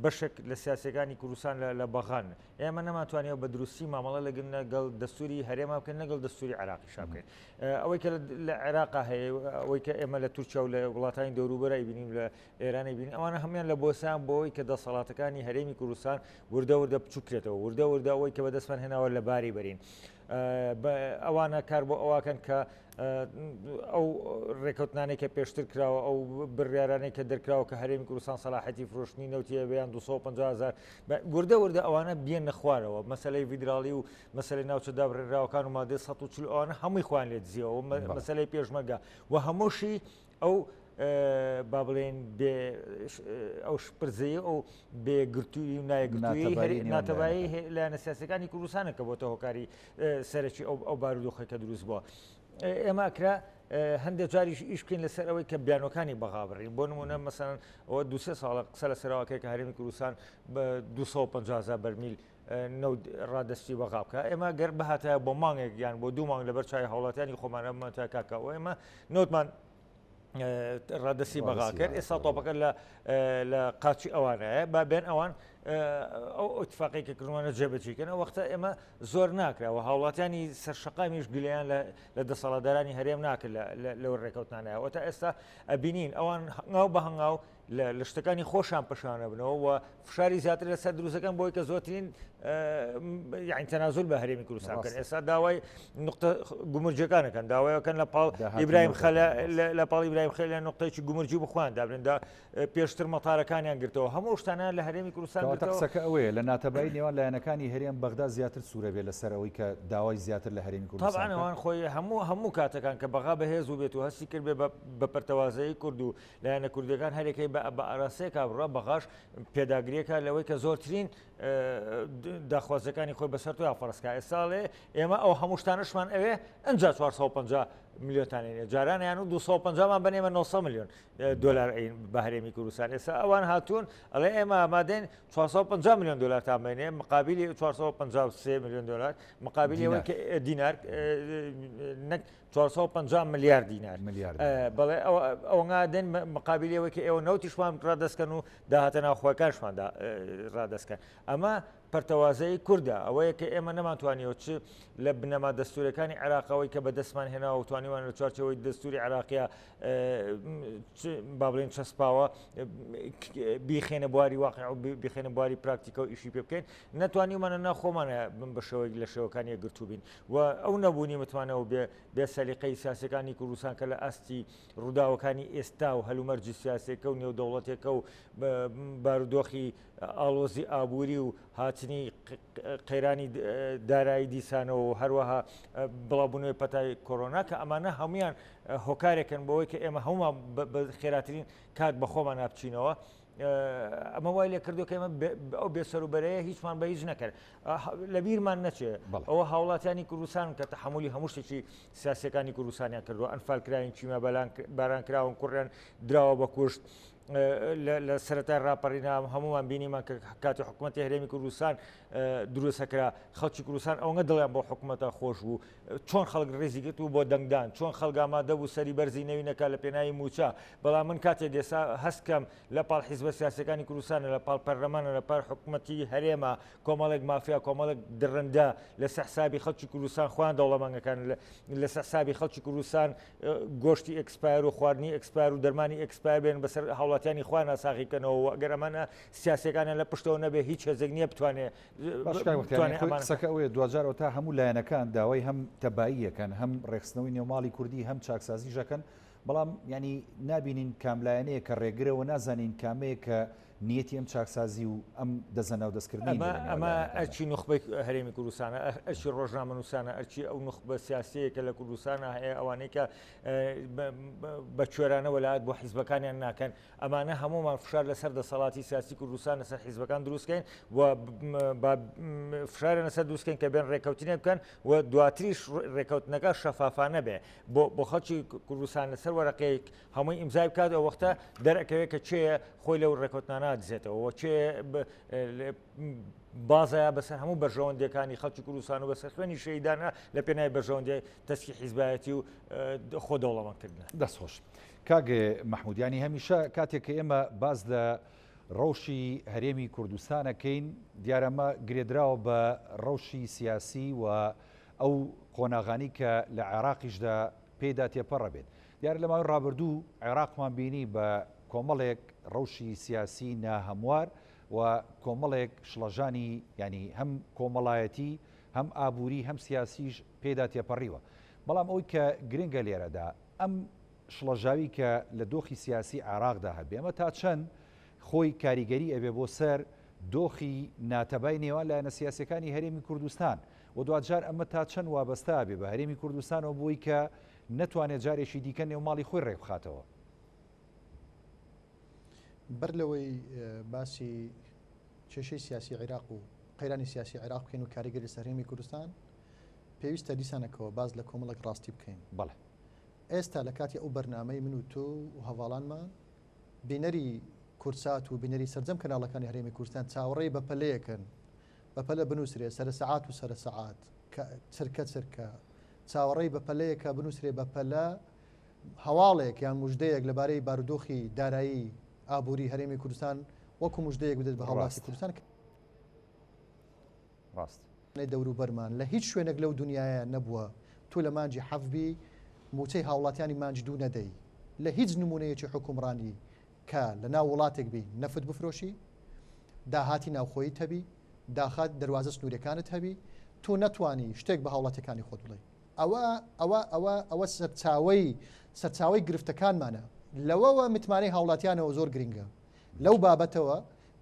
بەشێک لە سیاسەکانی کوردستان لە بەغان ئێمە نەمانتوانیەوە بە دروستی مامەڵە لەگەن لەگەڵ دەستوری هەرێما بکەن لەگەڵ دەستوری عراقی بکەین ئەوەی کە لە عێراقا هەیە ئەوەی کە ئێمە لە تورکیا و لە وڵاتانی دەوروبەرای بینیم لە ئێرانی بین ئەوانە هەموان لە بۆسان بۆی کە دەسەڵاتەکانی هەرێمی کوردستان وردە وردە بچووکرێتەوە وردە وردە ئەوەی کە بەدەستمان هێناوە لە باری بەرین. ئەوانە کار بۆ ئەوواکەن کە ئەو ڕێکەوتنانەی کە پێشتر کراوە ئەو بڕیارانەی کە دەرکراوە کە هەرێمی کوردستان سەلاحەتی فرۆشتنی نەوتی هەبێ 250 هزار وردە وردە ئەوانە بێنە خوارەوە مەسلەی ڤیدراڵی و مەسلەی ناوچە دابڕێنراوەکان و مادەی 140 ئەوانە هەمووی خۆیان لێ دزیەوە مەسلەی پێشمەرگە و هەمووشی ئەو با بڵێن بێ ئەو شپرزەیە ئەو بێگرتووی و نایەکگرتووی ناتەبایی لایەنە سیاسەکانی کوردستانە کە بۆتە هۆکاری سەرەکی ئەو ئەو بارودۆخە کە دروست بووە. ئێمە ئەکرا هەندێک جاریش ئیش بکەین لەسەر ئەوەی کە بیانۆکانی بەغا بڕین بۆ نمونە مەسەن ئەوە دوسێ ساڵە قسە لەسەرەوەکەی کە هەرێمی کوردستان بە 250 هزار بەرمیل نەوت ڕادەستی بەغا بکە ئێمە گەر بهاتایە بۆ مانگێک یان بۆ دوو مانگ لەبەر چای هاوڵاتیانی خۆمانە بمانتا کاکە ئەوە ئێمە نەوتمان ڕادەستی بەغا کرد ئێستا تۆپەکە لە لە قاچی ئەوانەیە با بێن ئەوان ئەو ئیتفاقی کە کردوانە جێبەجێکەن ئەو وەختە ئێمە زۆر ناکراوە هاوڵاتیانی سەرشەقامیش گلیان لە دەسەڵاتدارانی هەرێم ناکرد لەو ڕێکەوتنانەوە تا ئێستا ئەبینین ئەوان هەنگاو بە هەنگاو لە شتەکانی خۆشان پەشانەبنەوە و فشاری زیاتر لەسەر دروستەکەن بۆی کە زۆرترین یعنی تەنازول بە هەرێمی کوردستان بکەن ئێستا داوای نقطە گومرجەکانەکەن داوایەکەن لە پاڵ ئیبراهیم خەلە لە پاڵ ئیبراهیم خەلیل لە نقطەیەکی گومرجی بخوان دابندا پێشتر مەتارەکانیان گرتەوە هەموو شتانە لە هەرێمی کوردستان قسەکە ئەوەیە لە ناتەبایی نێوان لایەنەکانی هەرێم بەغدا زیاتر سوورە بێ لەسەر ئەوەی کە داوای زیاتر لە هەرێمی کوردستان طبعا ئەوان خۆی هەموو هەموو کاتەکان کە بەغا بەهێز و بێت و هەستی کرد بێ بە پەرتەوازەیی کورد و لایەنە کوردیەکان هەرێکەی بە ئاراستەیەکا بڕوا، بەغاش پێداگریەکە لەوەی کە زۆرترین داخوازیەکانی خۆی بەسەر تۆیا فەرز کا. ئێستا ئەڵێ ئێمە ئەو هەموو شتانەشمان ئەوێ ئەنجا 450 ملیۆنتان ئەینێ. جارانیان و 250 مان بەن ئێمە 900 ملیۆن دۆلار ئەین بە هەرێمی کوردستان. ئێستا ئەوان هاتوون ئەڵێ ئێمە ئامادەین 450 ملیۆن دۆلارتان بەینێ مقابلی 453 ملیۆن دۆلار مقابلی ئەوەی کە دینار نەک 450 ملیار دینار بەڵێ ئەوەنگا دێن مقابلی ئەوەی کە ئێوە نەوتیشمان ڕادەستکەن و داهاتە ناوخۆیەکانشمان ڕادەستکەن ئەمە پەرتەوازەی کوردە ئەوەیە کە ئێمە نەمانتوانیەوە چ لە بنەما دەستورەکانی عێراقەوەی کە بەدەستمان هێناوە و توانیوان لە چوارچەوەی دەستوری عێراقیە با بڵێن چەسپاوە بیخێنە بواری واقع و بیخێنە بواری پراکتیکە و ئیشی پێ بکەین نەتوانیمانە ناخۆمانە بن بە شێوەیەک لە شێوەکان یەکگرتوو بین و ئەو نەبوونی متمانە و بێ بێ سەلیقەی سیاسیەکانی کوردستان کە لە ئاستی ڕووداوەکانی ئێستا و هەلومەرجی سیاسیەکە و نێودەوڵەتێکە و بارودۆخی ئاڵۆزی ئابووری و هاتنی قەیرانی دارایی دیسانەوە و هەروەها بڵاوبوونەوەی پەتای کۆرۆنا کە ئەمانە هەمویان هۆکارێکن بۆ ئەوەی کە ئێمە هەمومان بە خێراترین کات بە خۆمان بچینەوە. ئەمە وای لێ کردو کە ئێمە ئەو بێسەروبەرەیە هیچمان بە هیچ نەکرد لە بیرمان نەچێ ئەوە هاوڵاتیانی کوردستان کە تەحملی هەموو شتێکی سیاسەکانی کوردستانیان کردووە ئەنفال کراوین کیمیا باران کراون کوڕیان دراوە بە کوشت. لە سەرەتای ڕاپەڕینا هەمومان بینیمان کە کاتی حکوومەتی هەرێمی کوردستان دروستەکرا خەڵکی کوردستان ئەوەنگە دڵیان بۆ حکوومەتە خۆش بوو چۆن خەڵک ڕێزی گرت و بۆ دەنگدان چۆن خەڵک ئامادە بوو سەری بەرزی نەوی نەکا لە پێناوی مووچە بەڵام من کاتێک ئێستا هەست کەم لە پاڵ حیزبە سیاسەکانی کوردستانە لە پاڵ پەرلەمانە لە پار حکوومەتی هەرێمە کۆمەڵێک مافیا کۆمەڵێک دڕندە لەسەر حسابی خەڵکی کوردستان خۆیان دەوڵەمەندەکان لەسەر حسابی خەڵکی کوردستان گۆشتی expire و خواردنی expire و دەرمانی expire بێن بەسەر هاوڵاتیانی خۆیان ناساغی بکەنەوە و ئەگەر ئەمانە سیاسەکانیان لە پشتەوە نەبێ هیچ هێزێک نییە بتوانێ باش کاک بەختیار یانی خۆی قسەکە ئەوەیە دواجار ئەوەتا هەموو لایەنەکان داوای هەم تەباییەکەن هەم ڕێکخستنەوەی نێوماڵی کوردی هەم چاکسازیش ئەکەن بەڵام یانی نابینین کام لایەنەیە کە ڕێگرەوە نازانین کامەیە کە نیەتی ئەم چاکسازی و ئەم دەزەناودەستکردنەی ئەمە ئەمە ئەرکی نوخبەی هەرێمی کوردستانە ئەرکی ڕۆژنامەنووسانە ئەرکی ئەو نوخبە سیاسیەیە کە لە کوردستانە هەیە ئەوانەی کە بە کوێرانە وەلایەت بۆ حیزبەکانیان ناکەن ئەمانە هەموومان فشار لەسەر دەسەڵاتی سیاسی کوردستان لەسەر حیزبەکان دروستکەین و فشارە لەسەر دروستکەین کە بێن ڕێککەوتنێ بکەن و دواتریش ڕێککەوتنەکە شەفافانە بێ بۆ بۆ خەڵکی کوردستان لەسەر وەرەقەیەک هەمووی ئیمزای بکات ئەو وەختە دەرەکەوێت کە کێ خۆی لەو ڕێککەوتنانە دزێتەوە و کێ بازایە بەسەر هەموو بەرژەوەندیەکانی خەڵکی کوردستان و بەسەر خوێنی شەیدانە لە پێناوی بەرژەوەندی تەسکی حیزبایەتی و خۆ دەوڵەمەندکردنە. دەست خۆش کاک مەحمود یانی هەمیشە کاتێک کە ئێمە باس لە ڕەوشی هەرێمی کوردستان ئەکەین دیارە ئەمە گرێدراوە بە ڕەوشی سیاسی و ئەو قۆناغانی کە لە عێراقیشدا پێیدا تێپەڕە بێت دیارە لە ماوەی ڕابردوو عێراقمان بینی بە کۆمەڵێک ڕەوشی سیاسی ناهەموار و کۆمەڵێک شڵەژانی یانی هەم کۆمەڵایەتی هەم ئابووری هەم سیاسیش پێیدا تێپەڕیوە بەڵام ئەوەی کە گرنگە لێرەدا ئەم شڵەژاوی کە لە دۆخی سیاسی عێراقدا هەبێ ئەمە تا چەند خۆی کاریگەری ئەبێ بۆ سەر دۆخی ناتەبای نێوان لایەنە سیاسیەکانی هەرێمی کوردستان و دواجار ئەمە تا چەند وابەستە ئەبێ بە هەرێمی کوردستانەوە بۆی کە نەتوانێت جارێکی دیکە نێوماڵی خۆی ڕێکبخاتەوە؟ بەر لەوەی باسی کێشەی سیاسی عیراق و قەیرانی سیاسی عیراق بکەین و کاریگەری لەسەر هەرێمی کوردستان پێویستە دیسانەکەوە باس لە کۆمەڵێک ڕاستی بکەین. بەڵێ. ئێستا لە کاتی ئەو بەرنامەی من و تۆ و هەڤاڵانمان بینەری کوردسات و بینەری سەرجەم کەناڵەکانی هەرێمی کوردستان چاوەڕێی بەپەلەیەکن بەپەلە بنووسرێ سەرە سەعات و سەرە سەعات چرکە چرکە چاوەڕێی بەپەلەیەکە بنووسرێ بەپەلە هەواڵێک یان مژدەیەک لەبارەی بارودۆخی دارایی ئابووری هەرێمی کوردستان وەکو مژدەیەک بدەێت بە هاوڵاتی کوردستان ڕاست. دەوروبەرمان لە هیچ شوێنێک لەو دنیایە نەبووە تۆ لە مانگی حەفت بی مووچەی هاوڵاتیانی مانگی دوو نەدەی لە هیچ نموونەیەکی حوکمڕانی کە لە ناو وڵاتێک بی نەفت بفرۆشی داهاتی ناوخۆییت هەبی داخات دەروازە سنووریەکانت هەبی تۆ نەتوانی شتێک بە هاوڵاتیەکانی خۆت بڵێی ئەوە ئەوە ئەوە ئەوە سەرچاوەی سەرچاوەی گرفتەکانمانە لەوەوە متمانەی هاوڵاتیانەوە زۆر گرنگە لەو بابەتەوە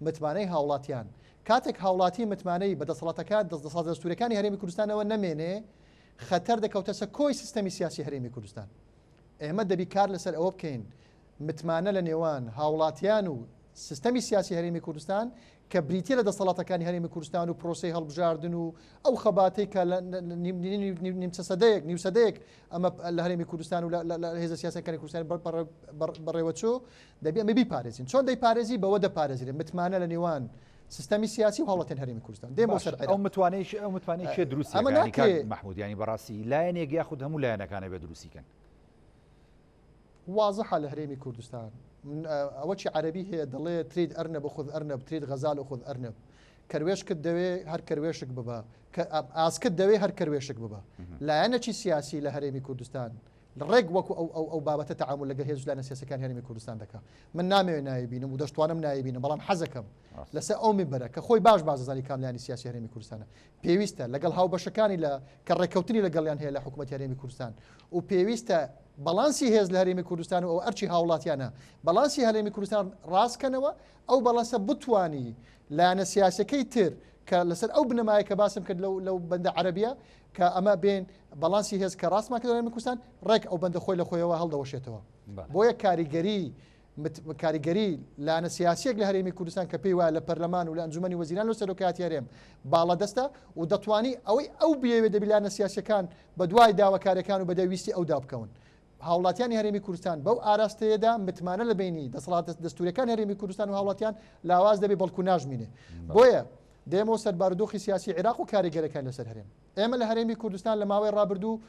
متمانەی هاوڵاتیان. کاتێک هاوڵاتی متمانەی بە دەسەڵاتەکان دەسەڵاتە دەستوریەکانی هەرێمی کوردستانەوە نەمێنێ خەتەر دەکەوتە سەر کۆی سیستەمی سیاسی هەرێمی کوردستان. ئێمە دەبی کار لەسەر ئەوە بکەین متمانە لە نێوان هاوڵاتیان و سیستەمی سیاسی هەرێمی کوردستان کە بریتیە لە دەسەڵاتەکانی هەرێمی کوردستان و پرۆسەی هەڵبژاردن و ئەو خەباتەی کە لە نیمچە سەدەیەک نیو سەدەیەک ئەمە لە هەرێمی کوردستان و لە هێزە سیاسەکانی کوردستان بەڕێوەچوو دەبێ ئەمە بیپارێزین. چۆن دەیپارێزی؟ بەوە دەپارێزرێ متمانە لە نێوان سیستەمی سیاسی و هاوڵاتیان هەرێمی کوردستان. دێم بۆ سەر عێراق. ئەو متوانەیش ئەو متمانەی کێ دروستی ئەمە ئەکا؟ یانی کاک ناکرێ. مەحموود یانی بەڕاستی لایەنێک یاخود هەموو لایەنەکان ئەبێ دروستی کەن؟ وازحە لە هەرێمی کوردستان ئەوە چی عەرەبی هەیە دەڵێ ترید ئەرنب خذ ئەرنب ترید غەزال خذ ئەرنب کەروێشکت دەوێ هەر کەروێشک ببە کە ئاسکت دەوێ هەر کەروێشک ببە لایەنەکی سیاسی لە هەرێمی کوردستان ڕێک وەکو ئەو ئەو ئەو بابەتە تەعامول لەگەڵ هێز و لایەنە سیاسیەکانی هەرێمی کوردستان دەکا. من نامەوێ ناوی بینم و دەشتوانم ناوی بینم بەڵام حەزەکەم لەسەر ئەو مینبەرە کە خۆی باش باش دەزانی کام لایەنی سیاسی هەرێمی کوردستانە پێویستە لەگەڵ هاوبەشەکانی لە کە ڕێککەوتنی لەگەڵیان هەیە لە حکوومەتی هەرێمی کوردستان و پێویستە بەڵانسی هێز لە هەرێمی کوردستان و ئەو ئەرچی هاوڵاتیانە بەڵانسی هەرێمی کوردستان ڕاستکەنەوە ئەو بەڵانسە بتانی لایەنە سیاسەکەی تر کە لەسەر ئەو بنەمایە کە باسم کرد لەو لەو بەندە عەرەبیە کە ئەمە بێن بەڵانسی هێز کە ڕاستمان کرد لە کوردستان ڕێک ئەو بەندە خۆی لە خۆیەوە هەڵدەوەشێتەوە بۆیە کاریگەری کاریگەری لایەنە سیاسیەک لە هەرێمی کوردستان کە پێی وایە لە پەرلەمان و لە ئەنجومەنی وەزیران و سەرۆکایەتی هەرێم باڵادەستە و دەتوانی ئەوەی ئەو بیەوێ دەبی لایەنە سیاسیەکان بە دوای داواکاریەکان و بەدوای ویستی ئەودا بکەون. هاوڵاتیانی هەرێمی کوردستان بەو ئاراستەیەدا متمانە لە بینی دەسەڵاتە دەستوریەکانی هەرێمی کوردستان و هاوڵاتیان لاواز دەبێ بەڵکو ناژمینێ. بۆیە دێمەوە سەر بارودۆخی سیاسی عێراق و کاریگەرەکانی لەسەر هەرێم. ئێمە لە هەرێمی کوردستان لە ماوەی ڕابردوو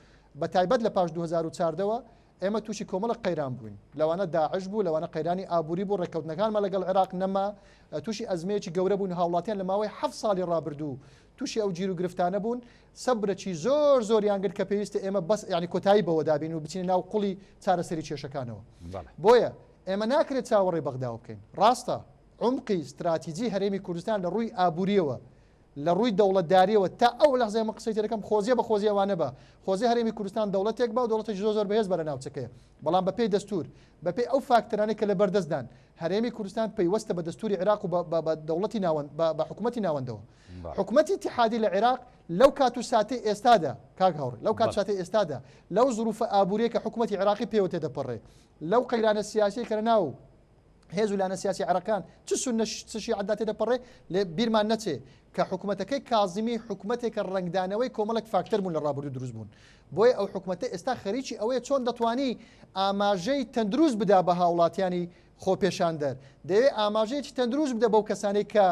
بە تایبەت لە پاش 2014 وە ئێمە تووشی کۆمەڵک قەیران بووین لەوانە داعش بوو لەوانە قەیرانی ئابووری بوو ڕێککەوتنەکانمان لەگەڵ عێراق نەما تووشی ئەزمەیەکی گەورە بوون هاوڵاتیان لە ماوەی حەفت ساڵی ڕابردوو تووشی ئەو گیر و گرفتانە بوون سەبرەکی زۆر زۆریان گرت کە پێویستە ئێمە بەس یعنی کۆتایی بەوە دابین و بچینە ناو قوڵی چارەسەری کێشەکانەوە بۆیە ئێمە ناکرێت چاوەڕێی بەغداوە بکەین ڕاستە عمقی ستراتیجی هەرێمی کوردستان لە ڕووی ئابووریەوە لە ڕووی دەوڵەتداریەوە تا ئەو لەحزەیە من قسەی تێدەکەم خۆزیە بە خۆزی ئەوانە بە خۆزی هەرێمی کوردستان دەوڵەتێک بە و دەوڵەتێکی زۆر زۆر بەهێز بە لە ناوچەکەیە بەڵام بە پێی دەستور بە پێی ئەو فاکتەرانەی کە لە بەردەستدان هەرێمی کوردستان پەیوەستە بە دەستوری عێراق و بە دەوڵەتی ناوەند بە حکوومەتی ناوەندەوە حکوومەتی ئیتیحادی لە عێراق لەو کات و ساتەی ئێستادا کاک هاوڕێ لەو کات ساتەی ئێستادا لەو زروفە ئابووریە کە حکوومەتی عێراقی پێوە تێدەپەڕێ لەو قەیرانە سیاسی کە لە ناو هێز و لایەنە سیاسی عێراقیان چ سوننە چ شیعەدا تێدەپەڕێ، لێ بیرمان نەچێ کە حکومەتەکەی کازمی حکومەتێکە ڕەنگدانەوەی کۆمەڵێک فاکتەر بوون لە ڕابردوو دروست بوون، بۆیە ئەو حکومەتە ئێستا خەریکی ئەوەیە چۆن دەتوانی ئاماژەی تەندروست بدا بە هاوڵاتیانی خۆپێشاندەر، دەیەوێ ئاماژەیەکی تەندروست بدە بەو کەسانەی کە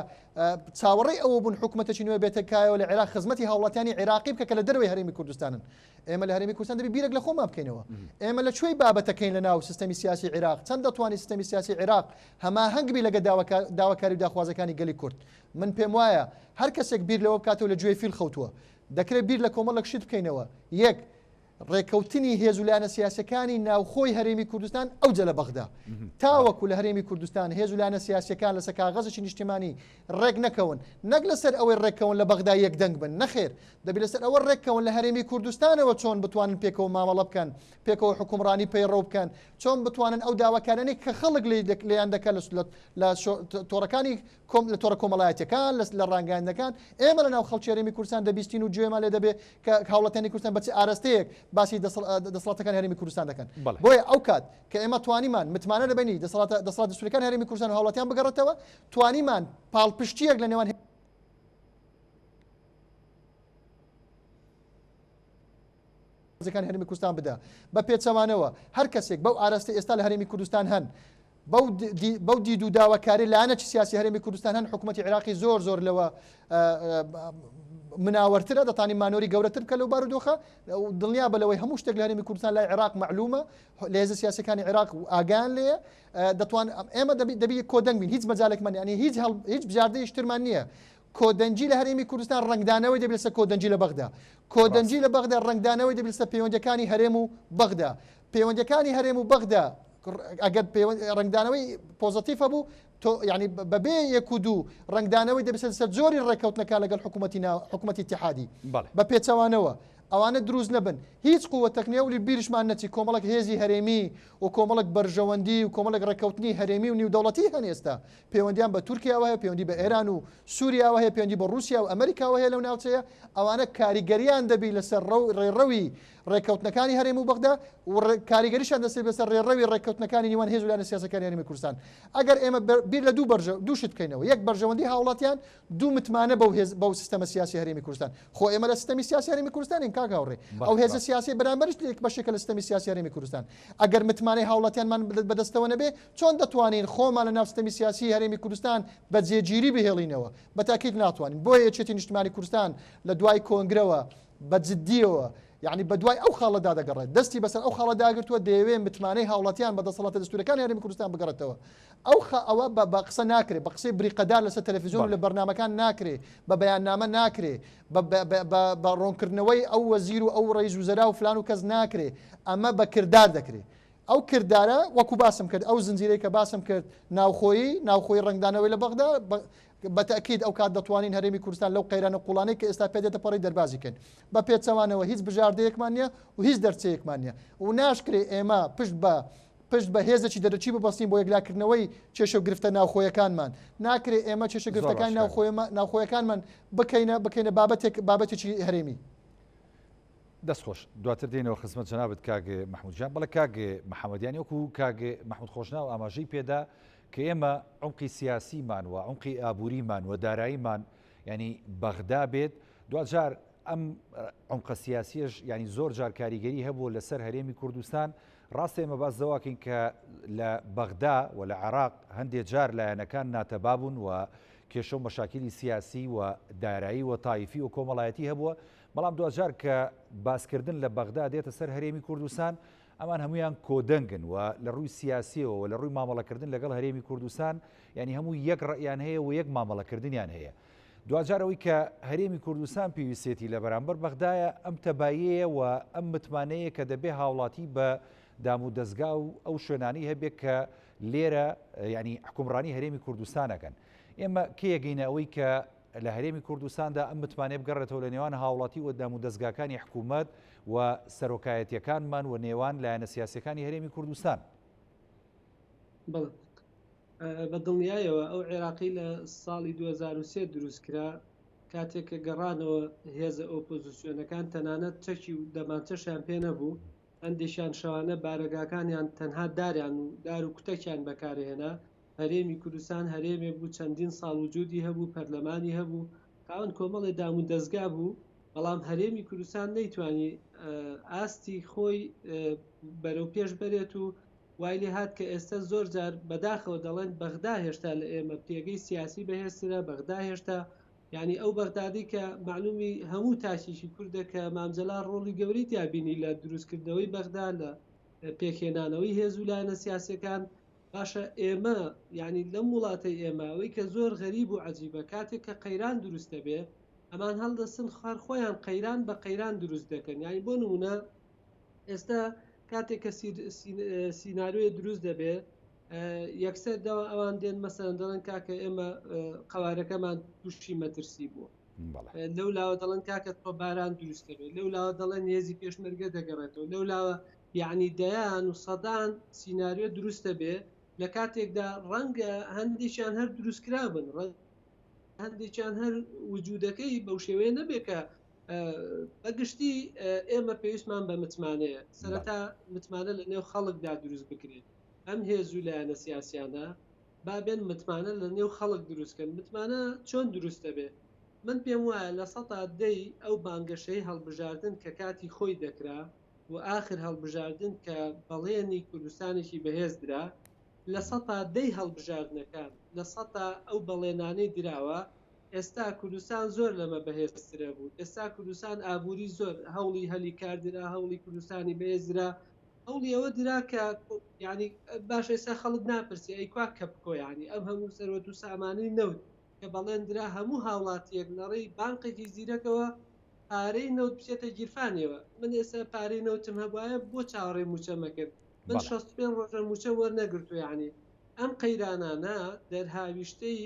چاوەڕێی ئەوە بوون حکومەتێکی نوێ بێتە کایەوە لە عێراق خزمەتی هاوڵاتیانی عێراقی بکە کە لە دەرەوەی هەرێمی کوردستانن. ئێمە لە هەرێمی کوردستان دەبی بیرێک لە خۆمان بکەینەوە ئێمە لە کوێی بابەتەکەین لە ناو سیستەمی سیاسی عێراق چەند دەتوانانی سیستەمی سیاسی عێراق هەماهەنگ بی لەگە داواکاری و داخوازەکانی گەلی کورد من پێم وایە هەر کەسێک بیر لەوە بکاتەوە لە گوێی فیل خەوتووە دەکرێت بیر لە کۆمەڵێک شت بکەینەوە یەک ڕێککەوتنی هێز و لایەنە سیاسەکانی ناوخۆی هەرێمی کوردستان ئەوجە لە بەغدا تاوەکو لە هەرێمی کوردستان هێز و لایەنە سیاسەکان لەسەر کاغەزێکی نیشتیمانی ڕێک نەکەون نەک لەسەر ئەوەی ڕێککەون لە بەغدا یەکدەنگ بن نەخێر دەبی لەسەر ئەوە ڕێککەون لە هەرێمی کوردستانەوە چۆن بتوانن پێکەوە مامەڵە بکەن، پێکەوە حوکمڕانی پەیڕەو بکەن، چۆن بتوانن ئەو داواکاریانەی کە خەڵک لێیان دەکات لە تۆڕەکانی لە تۆڕە کۆمەڵایەتیەکان لە ڕانگەیاندنەکان، ئێمە لە ناو خەڵکی هەرێمی کوردستان دەبیستین و گوێمان لێ دەبێ کە هاوڵاتیانی کوردستان بە چ ئاراستەیەک باسی دەسەڵاتەکانی هەرێمی کوردستان دەکەن. بۆیە ئەو کات کە ئێمە توانیمان متمانە لە بەینی دەسەڵاتە دەسەڵات دەستووریەکانی هەرێمی کوردستان و هاوڵاتیان بگەڕێتەوە، توانیمان پاڵپشتییەک لە نێوان هێزەکانی هەرێمی کوردستان بدا. بە پێچەوانەوە هەر کەسێک بەو ئاراستەی ئێستا لە هەرێمی کوردستان هەن، بەو دید و داواکاری لایەنێکی سیاسی هەرێمی کوردستان هەن، حکوومەتی عێراقی زۆر زۆر لەوە مناوەرترە، دەتانی مانۆری گەورەتر بکە لەو بارودۆخە. دڵنیا بە لەوەی هەموو شتێک لە هەرێمی کوردستان لای عێراق مەعلومە، لە هێزە سیاسەکانی عێراق ئاگایان لێیە. دەتوان ئێمە دەبی کۆدەنگ بین، هیچ مەجالێکمان یانی هیچ بژاردەیەکی ترمان نییە. کۆدەنگی لە هەرێمی کوردستان ڕەنگدانەوەی دەبێت لەسەر کۆدەنگی لە بەغدا. کۆدەنگی لە بەغدا ڕەنگدانەوەی دەبێت لەسەر پەیوەندیەکانی هەرێم و بەغدا. پەیوەندیەکانی هەرێم و بەغدا ئەگەر ڕەنگدانەوەی پۆزەتیف هەبوو تۆ یعنی بەبێ یەک و دوو ڕەنگدانەوەی دەبێت لەسەر جۆری ڕێککەوتنەکان لەگەڵ حکوومەتی حکوومەتی ئیتیحادی. بە پێچەوانەوە ئەوانە دروست نەبن هیچ قووەتەک نییە و بیرشمان نەچی کۆمەڵێک هێزی هەرێمی و کۆمەڵێک بەرژەوەندی و کۆمەڵێک ڕێککەوتنی هەرێمی و نیودەوڵەتی هەن ئێستا پەیوەندیان بە تورکیاوە هەیە، پەیوەندی بە ئێران و سوریاوە هەیە، پەیوەندی بە ڕووسیا و ئەمریکاوە هەیە لەو ناوچەیە، ئەوانە کاریگەریان دەبی لەسەر ڕێڕەوی ڕێککەوتنەکانی هەرێم و بەغدا و کاریگەریشیان دەسێت بەسەر ڕێڕەوی ڕێککەوتنەکانی نێوان هێز و لایەنە سیاسەکانی هەرێمی کوردستان. ئەگەر ئێمە بیر لە دوو بەرژە دوو شت بکەینەوە، یەک بەرژەوەندی هاوڵاتیان، دوو متمانە بەو هێز بەو سیستەمە سیاسی هەرێمی کوردستان. خۆ ئێمە لە سیستەمی سیاسی هەرێمی کوردستانین کاک هاوڕێ. ئەو هێزە سیاسیە بەرامبەریش بەشێکە لە سیستەمی سیاسی هەرێمی کوردستان. ئەگەر متمانەی هاوڵاتیانمان بەدەستەوە نەبێ، چۆن دەتوانین خۆمان لە ناو سیستەمی سیاسیی هەرێمی کوردستان بە جێگیری بهێڵینەوە؟ بە تاکید ناتوانین. بۆیە یەکێتی نیشتمانی کوردستان لە دوای کۆنگرەوە بە جدییەوە یانی بە دوای ئەو خاڵەدا دەگەڕێت. دەستی بەسەر ئەو خاڵە داگرتووە، دەیەوێت متمانەی هاوڵاتیان بە دەسەڵاتە دەستوورییەکانی هەرێمی کوردستان بگەڕێتەوە. ئەو خا ئەوە بە بە قسە ناکرێ، بە قسەی بریقەدار لەسەر تەلەفیزیۆن و لە بەرنامەکان ناکرێ، بە بەیاننامە ناکرێ، بە بە بە بە ڕوونکردنەوەی ئەو وەزیر و ئەو ڕەئیس وزەرا و فلان و کەس ناکرێ. ئەمە بە کردار دەکرێ. ئەو کردارە وەکو باسم کرد، ئەو زنجیرەی کە باسم کرد ناوخۆیی، ناوخۆیی ڕەنگدانەوەی لە بەغدا، بە تەئکید ئەو کات دەتوانین هەرێمی کوردستان لەو قەیرانە قوڵانەی کە ئێستا پێ دێتە پەڕی دەربازی کەین. بە پێچەوانەوە هیچ بژاردەیەکمان نییە و هیچ دەرچەیەکمان نییە و ناشکرێ ئێمە پشت بە پشت بە هێزێکی دەرەکی ببەستین بۆ یەکلاکردنەوەی کێشە و گرفتە ناوخۆیەکانمان. ناکرێ ئێمە کێشە گرفتەکانی ناوخۆیەکانمان بکەینە بکەینە بابەتێک بابەتێکی هەرێمی. دەست خۆش دواتر دێینەوە خزمەت جەنابت کاک مەحمود گیان بەڵێ کاک محەممەد یانی وەکو کاک مەحمود خۆشناو ئاماژەی پێدا کە ئێمە عمقی سیاسیمان و عمقی ئابووریمان و داراییمان ینی بەغدا بێت دوجار ئەم عمقە سیاسیش ینی زۆر جار کاریگەری هەبوو لەسەر هەرێمی کوردستان. ڕاستە ئێمە باس لەوە ئەکەین کە لە بەغدا و لە عێراق هەندێ جار لایەنەکان ناتەبا بوون و کێشە و مەشاکیلی سیاسی و دارایی و تایفی و کۆمەڵایەتی هەبووە، بەڵام دواجار کە باسکردن لە بەغدا دێتە سەر هەرێمی کوردستان ئەمان هەموویان کۆدەنگن و لە ڕووی سیاسیەوە و لە ڕووی مامەڵەکردن لەگەڵ هەرێمی کوردستان یانی هەموو یەک ڕەئیان هەیە و یەک مامەڵەکردنیان هەیە. دواجار ئەوەی کە هەرێمی کوردستان پێویستێتی لە بەرامبەر بەغدایە ئەم تەباییەیە و ئەم متمانەیە کە دەبێ هاوڵاتی بە دام و دەزگا و ئەو شوێنانەی هەبێ کە لێرە یعنی حکومڕانی هەرێمی کوردستان ئەکەن. ئێمە کەی ئەگەینە ئەوەی کە لە هەرێمی کوردستاندا ئەم متمانەیە بگەڕێتەوە لە نێوان هاوڵاتی و دام و دەزگاکانی حکوومەت و سەرۆکایەتیەکانمان و نێوان لایەنە سیاسیەکانی هەرێمی کوردستان؟ بەڵێ بە دڵنیایەوە ئەو عێراقی لە ساڵی 2003 دروست کرا کاتێک کە گەڕانەوە هێزە ئۆپۆزیسیۆنەکان تەنانەت چەکی و دەمانچەشیان پێ نەبوو هەندێکیان شەوانە بارەگاکانیان تەنها داریان و دار و کوتەکیان بەکارهێنا هەرێمی کوردستان هەرێمێک بوو چەندین ساڵ وجودی هەبوو پەرلەمانی هەبوو خاوەن کۆمەڵێ دام و دەزگا بوو بەڵام هەرێمی کوردستان نەیتوانی ئاستی خۆی بەرەو پێش بەرێت و وای لێ هات کە ئێستا زۆر جار بەداخەوە دەڵێن بەغدا هێشتا لە ئێمە پێگەی سیاسی بەهێزترە، بەغدا هێشتا یانی ئەو بەغدادی کە مەعلومی هەموو تاکێکی کوردە کە مام جەلال ڕۆڵی گەورەی تیا بینی لە دروستکردنەوەی بەغدا لە پێکهێنانەوەی هێز و لایەنە سیاسیەکان باشە ئێمە یانی لەم وڵاتەی ئێمە ئەوەی کە زۆر غەریب و عەجیبە کاتێک کە قەیران دروست دەبێ ئەمان هەڵدەستن خار خۆیان قەیران بە قەیران دروست دەکەن یانی بۆ نمونە ئێستا کاتێک کە سیناریۆیە دروست دەبێ یەکسەر دەوە ئەوان دێن مەسەن دەڵێن کاکە ئێمە قوارەکەمان تووشی مەترسی بووە لەو لاوە دەڵێن کاکە تۆ باران دروست دەبێت لەو لاوە دەڵێن هێزی پێشمەرگە دەگەڕێتەوە لەو لاوە یعنی دەیان و سەدان سیناریۆ دروستە بێ لە کاتێکدا ڕەنگە هەندێکیان هەر دروستکرابن ڕەنگ هەندێکیان هەر وجودەکەی بەو شێوەیە نەبێت کە بەگشتی ئێمە پێویستمان بە متمانەیە سەرەتا متمانە لە نێو خەڵکدا دروست بکرێت ئەم هێز و لایەنە سیاسیانە با بێن متمانە لە نێو خەڵک دروستکەن متمانە چۆن دروست دەبێت من پێم وایە لە سەتا دەی ئەو بانگەشەی هەڵبژاردن کە کاتی خۆی دەکرا و ئاخر هەڵبژاردن کە بەڵێنی کوردستانێکی بەهێز درا لە سەتا دەی هەڵبژاردنەکان لە سەتا ئەو بەڵێنانەی دراوە ئێستا کوردستان زۆر لەمە بەهێزترە بوو ئێستا کوردستان ئابووری زۆر هەوڵی هەلی کار درا هەوڵی کوردستانی بەهێز درا هەوڵی ئەوە درا کە یعنی باش ئێستا خەڵک ناپرسی ئەی کوا کەپکۆ یعنی ئەم هەموو سەروەت و سامانەی نەوت کە بەڵێن درا هەموو هاوڵاتیەک لەڕێی بانقێکی زیرەکەوە پارەی نەوت بچێتە گیرفانیەوە من ئێستا پارەی نەوتم هەبوایە بۆ چاوەڕێی مووچەم ئەکرد من 65 ڕۆژە مووچەم وەرنەگرتووە یعنی ئەم قەیرانانە دەرهاویشتەی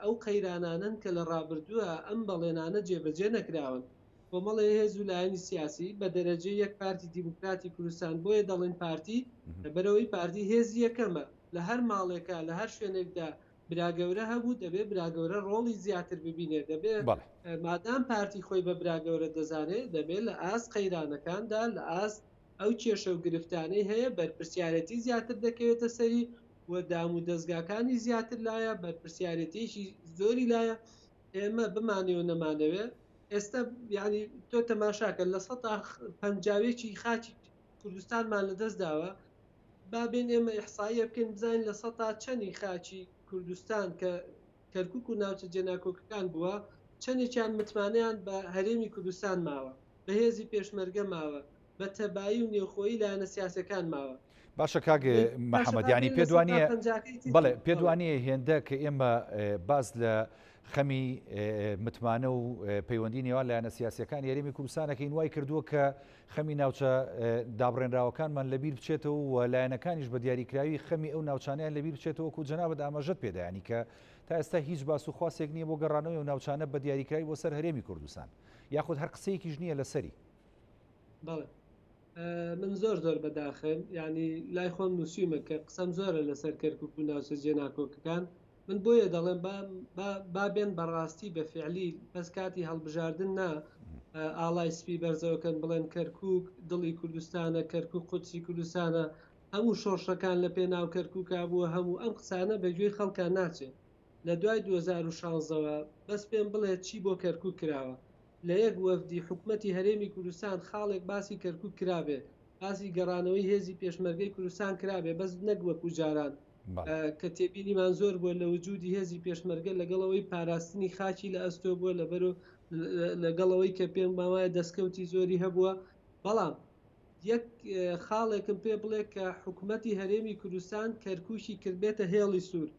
ئەو قەیرانانەن کە لە ڕابردووە ئەم بەڵێنانە جێبەجێ نەکراون. کۆمەڵێ هێز و لایەنی سیاسی، بە دەرەجەی یەک پارتی دیموکراتی کوردستان، بۆیە دەڵێین پارتی، لەبەرئەوەی پارتی هێزی یەکەمە. لە هەر ماڵێکا، لە هەر شوێنێکدا براگەورە هەبوو، دەبێ براگەورە ڕۆڵی زیاتر ببینێ. دەبێ مادام پارتی خۆی بە براگەورە دەزانێ، دەبێ لە ئاست قەیرانەکاندا، لە ئاست ئەو کێشە و گرفتانەی هەیە بەرپرسیارێتی زیاتر دەکەوێتە سەری و دام و دەزگاکانی زیاتر لایە بەرپرسیارێتیەکی زۆری لایە ئێمە بمانەوێ و نەمانەوێ ئێستا یعنی تۆ تەماشاکە لە سەتا پەنجاوێکی خاکی کوردستانمان لەدەست داوە با بێن ئێمە ئیحساییە بکەین بزانین لە سەتا چەنی خاکی کوردستان کە کەرکک و ناوچە جێناکۆکەکان بووە چەندێکیان متمانەیان بە هەرێمی کوردستان ماوە بە هێزی پێشمەرگە ماوە، بە تەبایی و نێوخۆیی لایەنە سیاسیەکان ماوە. باشە کاک محەمەد یانی پێت وانیە بەڵێ پێت وانیە هێندە کە ئێمە باس لە خەمی متمانە و پەیوەندی نێوان لایەنە سیاسەکانی هەرێمی کوردستانەکەین وای کردووە کە خەمی ناوچە دابڕێنراوەکانمان لەبیر بچێتەوە و لایەنەکانیش بە دیاریکراوی خەمی ئەو ناوچانیان لەبیر بچێتەوە وەکو جەنابت ئاماژەت پێدایانی کە تا ئێستا هیچ باس و خواسێک نییە بۆ گەڕانەوەی ئەو ناوچانە بە دیاریکراوی بۆ سەر هەرێمی کوردستان. یاخود هەر قسەیەکیش نییە لەسەری. بەڵێ من زۆر زۆر بەداخم یعنی لای خۆم نووسیومە کە قسەم زۆرە لەسەر کەرکک و ناوچە جێناکۆکەکان من بۆیە دەڵێم با بێن بەڕاستی بە فعلی بەس کاتی هەڵبژاردن نا ئاڵای سپی بەرزەوەکەن بڵێن کەرکک دڵی کوردستانە کەرکک قودسی کوردستانە هەموو شۆڕشەکان لە پێناو کەرکوکا بووە هەموو ئەم قسانە بە گوێی خەڵکا ناچێت لە دوای 2016 وە بەس پێم بڵێ چی بۆ کەرکوک کراوە؟ لە یەک وەفدی حکومەتی هەرێمی کوردستان خاڵێک باسی کەرکوک کرابێ؟ باسی گەڕانەوەی هێزی پێشمەرگەی کوردستان کرابێ بەس نەک وەکو جاران کە تێبینیمان زۆر بووە لە وجودی هێزی پێشمەرگە لەگەڵ ئەوەی پاراستنی خاکی لە ئەستۆ بووە لەبەر لەگەڵ ئەوەی کە پێم وایە دەستکەوتی زۆری هەبووە بەڵام یەک خاڵێکم پێ بڵێ کە حکوومەتی هەرێمی کوردستان کەرکوکی کردبێتە هێڵی سوور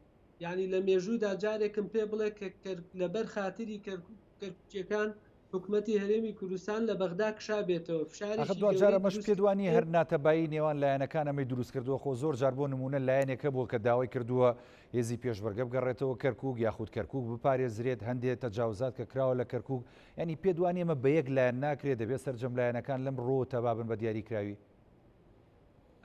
یعنی لە مێژوودا جارێکم پێ بڵێ کە لەبەر خاتری کەرکوکیەکان حکومەتی هەرێمی کوردستان لە بەغدا کشابێتەوە، فشارێکی ئاخر دواجار گەورەی ئەمەش دروست پێت وا نییە کردبێت. هەر ناتەبایی نێوان لایەنەکان ئەمەی دروست کردووە؟ خۆ زۆر جار بۆ نموونە لایەنێک هەبووە کە داوای کردووە هێزی پێشمەرگە بگەڕێتەوە کەرکووک یاخود کەرکووک بپارێزرێت، هەندێ تەجاوزات کە کراوە لە کەرکووک، یانی پێت وا نییە ئەمە بە یەک لایەن ناکرێت، دەبێت سەرجەم لایەنەکان لەم ڕووەوە تەبا بن بە دیاریکراوی؟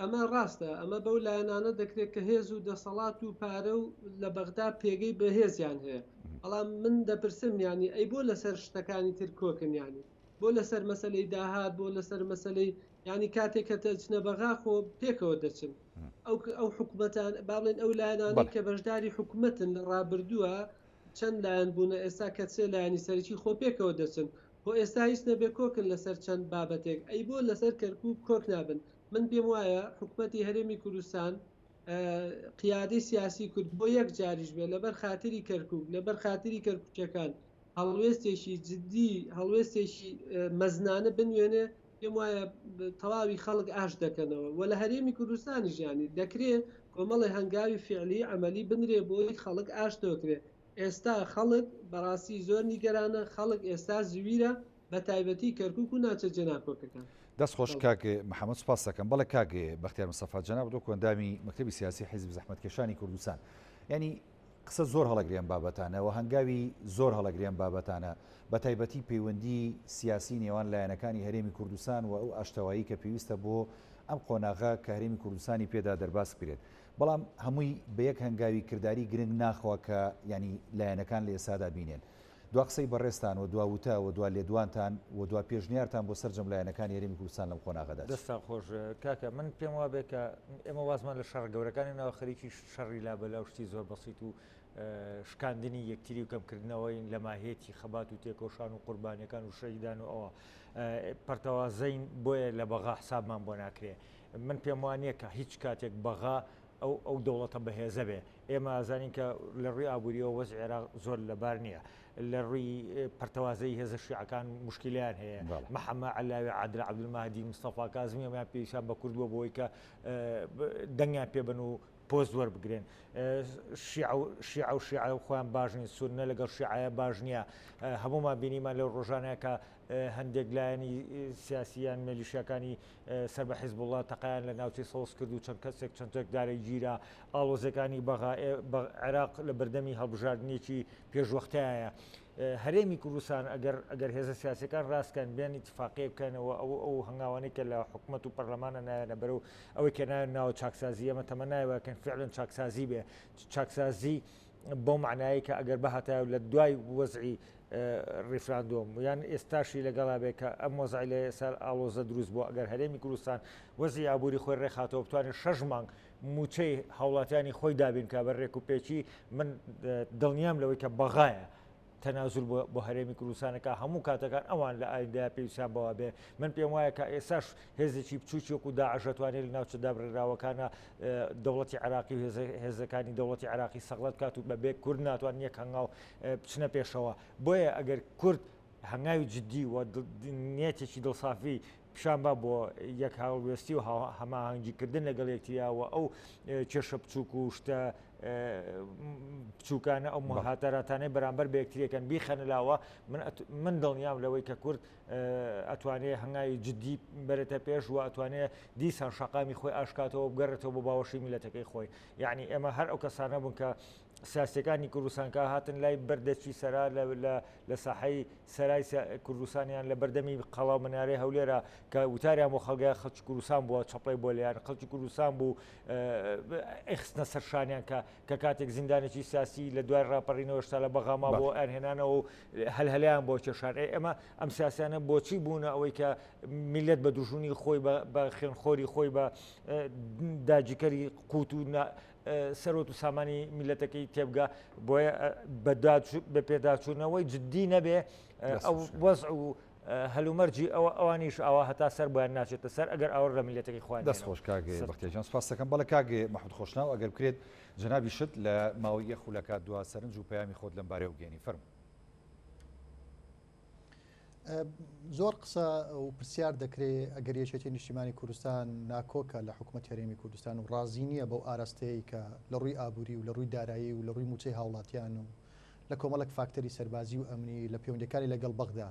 ئەمە ڕاستە، ئەمە بەو لایەنانە دەکرێت کە هێز و دەسەڵات و پارە و لە بەغدا پێگەی بەهێزیان هەیە، بەڵام من دەپرسم یانی ئەی بۆ لەسەر شتەکانی تر کۆکن یانی بۆ لەسەر مەسەلەی داهات بۆ لەسەر مەسەلەی یانی کاتێک کە دەچنە بەغا خۆ پێکەوە دەچن ئەو ئەو حکومەتان با بڵێن ئەو لایەنانەی کە بەشداری حکومەتن لە ڕابردووە چەند لایەن بوونە ئێستا کە سێ لایەنی سەرەکی خۆ پێکەوە دەچن خۆ ئێستا هیچ نەبێ کۆکن لەسەر چەند بابەتێک ئەی بۆ لەسەر کەرکوک کۆک نابن من پێم وایە حکومەتی هەرێمی کوردستان قیادەی سیاسی کورد بۆ یەک جاریش بێ لەبەر خاتری کەرکوک لەبەر خاتری کەرکوکیەکان هەڵوێستێکی جدی هەڵوێستێکی مەزنانە بنوێنێ پێم وایە تەواوی خەڵک ئاش دەکەنەوە و لە هەرێمی کوردستانی ژیانی دەکرێ کۆمەڵی هەنگاوی فعلی عملی بنرێ بۆی خەڵک ئاشتەوەکرێ ئێستا خەڵک بەڕاستی زۆر نیگەرانە، خەڵک ئێستا زویرە بە تایبەتی کەرکوک و ناوچە جێناکۆکەکان. دەست خۆش بەڵێ. کاک محمد سوپاست دەکەم. بەڵێ کاک بەختیار مستەفا جەنابت وەکو ئەندامی مەکتەبی سیاسی حیزب زەحمەتکێشانی کوردستان یانی قسە زۆر هەڵەگرێ ئەم بابەتانە و هەنگاوی زۆر هەڵەگرێ ئەم بابەتانە بە تایبەتی پەیوەندی سیاسی نێوان لایەنەکانی هەرێمی کوردستان و ئەو ئاشتەوایی کە پێویستە بۆ ئەم قۆناغە کە هەرێمی کوردستانی پێدا دەرباز بکرێت بەڵام هەمووی بە یەک هەنگاوی کرداری گرنگ ناخوا کە یانی لایەنەکان لە ئێستادا بینێن. دوا قسەی بەڕێزتان و دوا وتە و دوا لێدوانتان و دوا پێشنیارتان بۆ سەرجەم لایەنەکانی هەرێمی کوردستان لەم قۆناغەدا چیە؟ دەستتان خۆش کاکە من پێم وابێ کە ئێمە وازمان لە شەڕە گەورەکانی ناوە خەریکی شەڕی لابەلا و شتی زۆر بەسیت و شکاندنی یەکتری و کەمکردنەوەی لە ماهێتی خەبات و تێکۆشان و قوربانیەکان و شەهیدان و ئەوە پەرتەوازەین بۆیە لە بەغا حسابمان بۆ ناکرێ من پێم وا نییە کە هیچ کاتێک بەغا ئەو ئەو دەوڵەتە بەهێزە بێ. ئێمە ئەزانین کە لە ڕووی ئابووریەوە وەزعی عێراق زۆر لەبار نییە. لە ڕووی پەرتەوازەی هێزە شیعەکان موشکیلەیان هەیە. محەممە عەلاوی، عادل عەبدولمەهدی، مستەفا کازمی ئەمەیان پێویستیان بە کورد بووە بۆ ئەوەی کە دەنگیان پێ بن و پۆست وەربگرن. شیعە و شیعە و شیعە خۆیان باش نین، سوننە لەگەڵ شیعەیە باش نییە. هەموومان بینیمان لەو ڕۆژانەیە کە هەندێک لایەنی سیاسی یان مێلیشیاکانی سەر بە حیزبوڵڵا تەقەیان لە ناوچەی سەوز کرد و چەند کەسێک چەند چەکدارێک گیرا. ئاڵۆزیەکانی بەغا عێراق لە بەردەمی هەڵبژاردنێکی پێشوەختەیە. هەرێمی کوردستان ئەگەر ئەگەر هێزە سیاسەکان ڕاستکەن بێن ئیتفاقیە بکەنەوە ئەو ئەو هەنگاوانەی کە لە حکومەت و پەرلەمانە نایەنە بەرەو ئەوەی کە نایەن ناوە چاکسازی ئەمە تەمەنای واکەن فعلەن چاکسازی بێ چاکسازی بەو معنایی کە ئەگەر بهاتایە لە دوای وەزعی ڕیفراندۆم یان ئێستاشی لەگەڵا بێ کە ئەم وەزعی لە ئێستا ئاڵۆزە دروست بووە ئەگەر هەرێمی کوردستان وەزعی ئابووری خۆی ڕێکخاتەوە بتوانێت شەش مانگ مووچەی هاوڵاتیانی خۆی دابین کا بە ڕێک و پێکی من دڵنیام لەوەی کە بەغایە تەنازول بۆ بۆ هەرێمی کوردستانەکە هەموو کاتەکان ئەوان لە ئایندەیا پێویستیان بەوە بێ من پێم وایە کە ئێستاش هێزێکی بچووکی وەکو داعش دەتوانێت لە ناوچە دابڕێراوەکانە دەوڵەتی عێراقی و هێزەکانی دەوڵەتی عێراقی سەغڵەت بکات و بەبێ کورد ناتوانن یەک هەنگاو بچنە پێشەوە بۆیە ئەگەر کورد هەنگاوی جددی و نیەتێکی دڵسافی پیشان با بۆ یەک هاوڵوێستی و هەماهەنگیکردن لەگەڵ یەکتریا و ئەو کێشە بچووک و شتە بچووکانە ئەو مهاتەراتانەی بەرامبەر بە یەکتریەکەن بیخەنە لاوە من من دڵنیام لەوەی کە کورد ئەتوانێ هەنگاوی جددی بەرێتە پێش و ئەتوانێ دیسان شەقامی خۆی ئاشکاتەوە بگەڕێتەوە بۆ باوەشی میلەتەکەی خۆی یعنی ئێمە هەر ئەو کەسانە بوون کە سیاسیەکانی کوردستان کە هاتن لای بەردەچی سەرا لە ساحەی سەرای کوردستانیان لە بەردەمی قەڵا و منارەی هەولێرە کە وتاریان بۆ خەڵگە خەڵکی کوردستان بووە چەپڵەی بۆ لێیان خەڵکی کوردستان بوو ئەیخستنە سەر شانیان کە کە کاتێک زیندانێکی سیاسی لە دوای ڕاپەڕینەوە شتا لە بەغاما بۆ ئەرهێنانەوە و هەلهەلیان بۆ کێشان ئەی ئێمە ئەم سیاسیانە بۆچی بوونە ئەوەی کە میلەت بە دوژمنی خۆی بە خوێنخۆری خۆی بە داگیرکەری قوت و سەروەت و سامانی میلەتەکەی تێبگا بۆیە بە پێداچوونەوەی جددی نەبێ ئەو وەزع و. هەلومەرجی ئەوە ئەوانیش ئاوا هەتا سەر بۆیان ناچێتە سەر ئەگەر ئاوڕ لە میللەتەکەی خۆیان دەست نەیەنەوە. خۆش کاک بەختیار گیان سوپاست دەکەم. بەڵێ کاک مەحمود خۆشناو ئەگەر بکرێت جەنابیشت لە ماوەی یەک خولەکا دوا سەرنج و پەیامی خۆت لەم بارەیەوە بگەیەنی فەرموو. زۆر قسە و پرسیار دەکرێ ئەگەر یەکێتی نیشتیمانی کوردستان ناکۆکە لە حکوومەت هەرێمی کوردستان و ڕازی نییە بەو ئاراستەیە کە لە ڕووی ئابووری و لە ڕووی دارایی و لە ڕووی مووچەی هاوڵاتیان و لە کۆمەڵێک فاکتەری سەربازی و ئەمنی لە پەیوەندیەکانی لەگەڵ بەغدا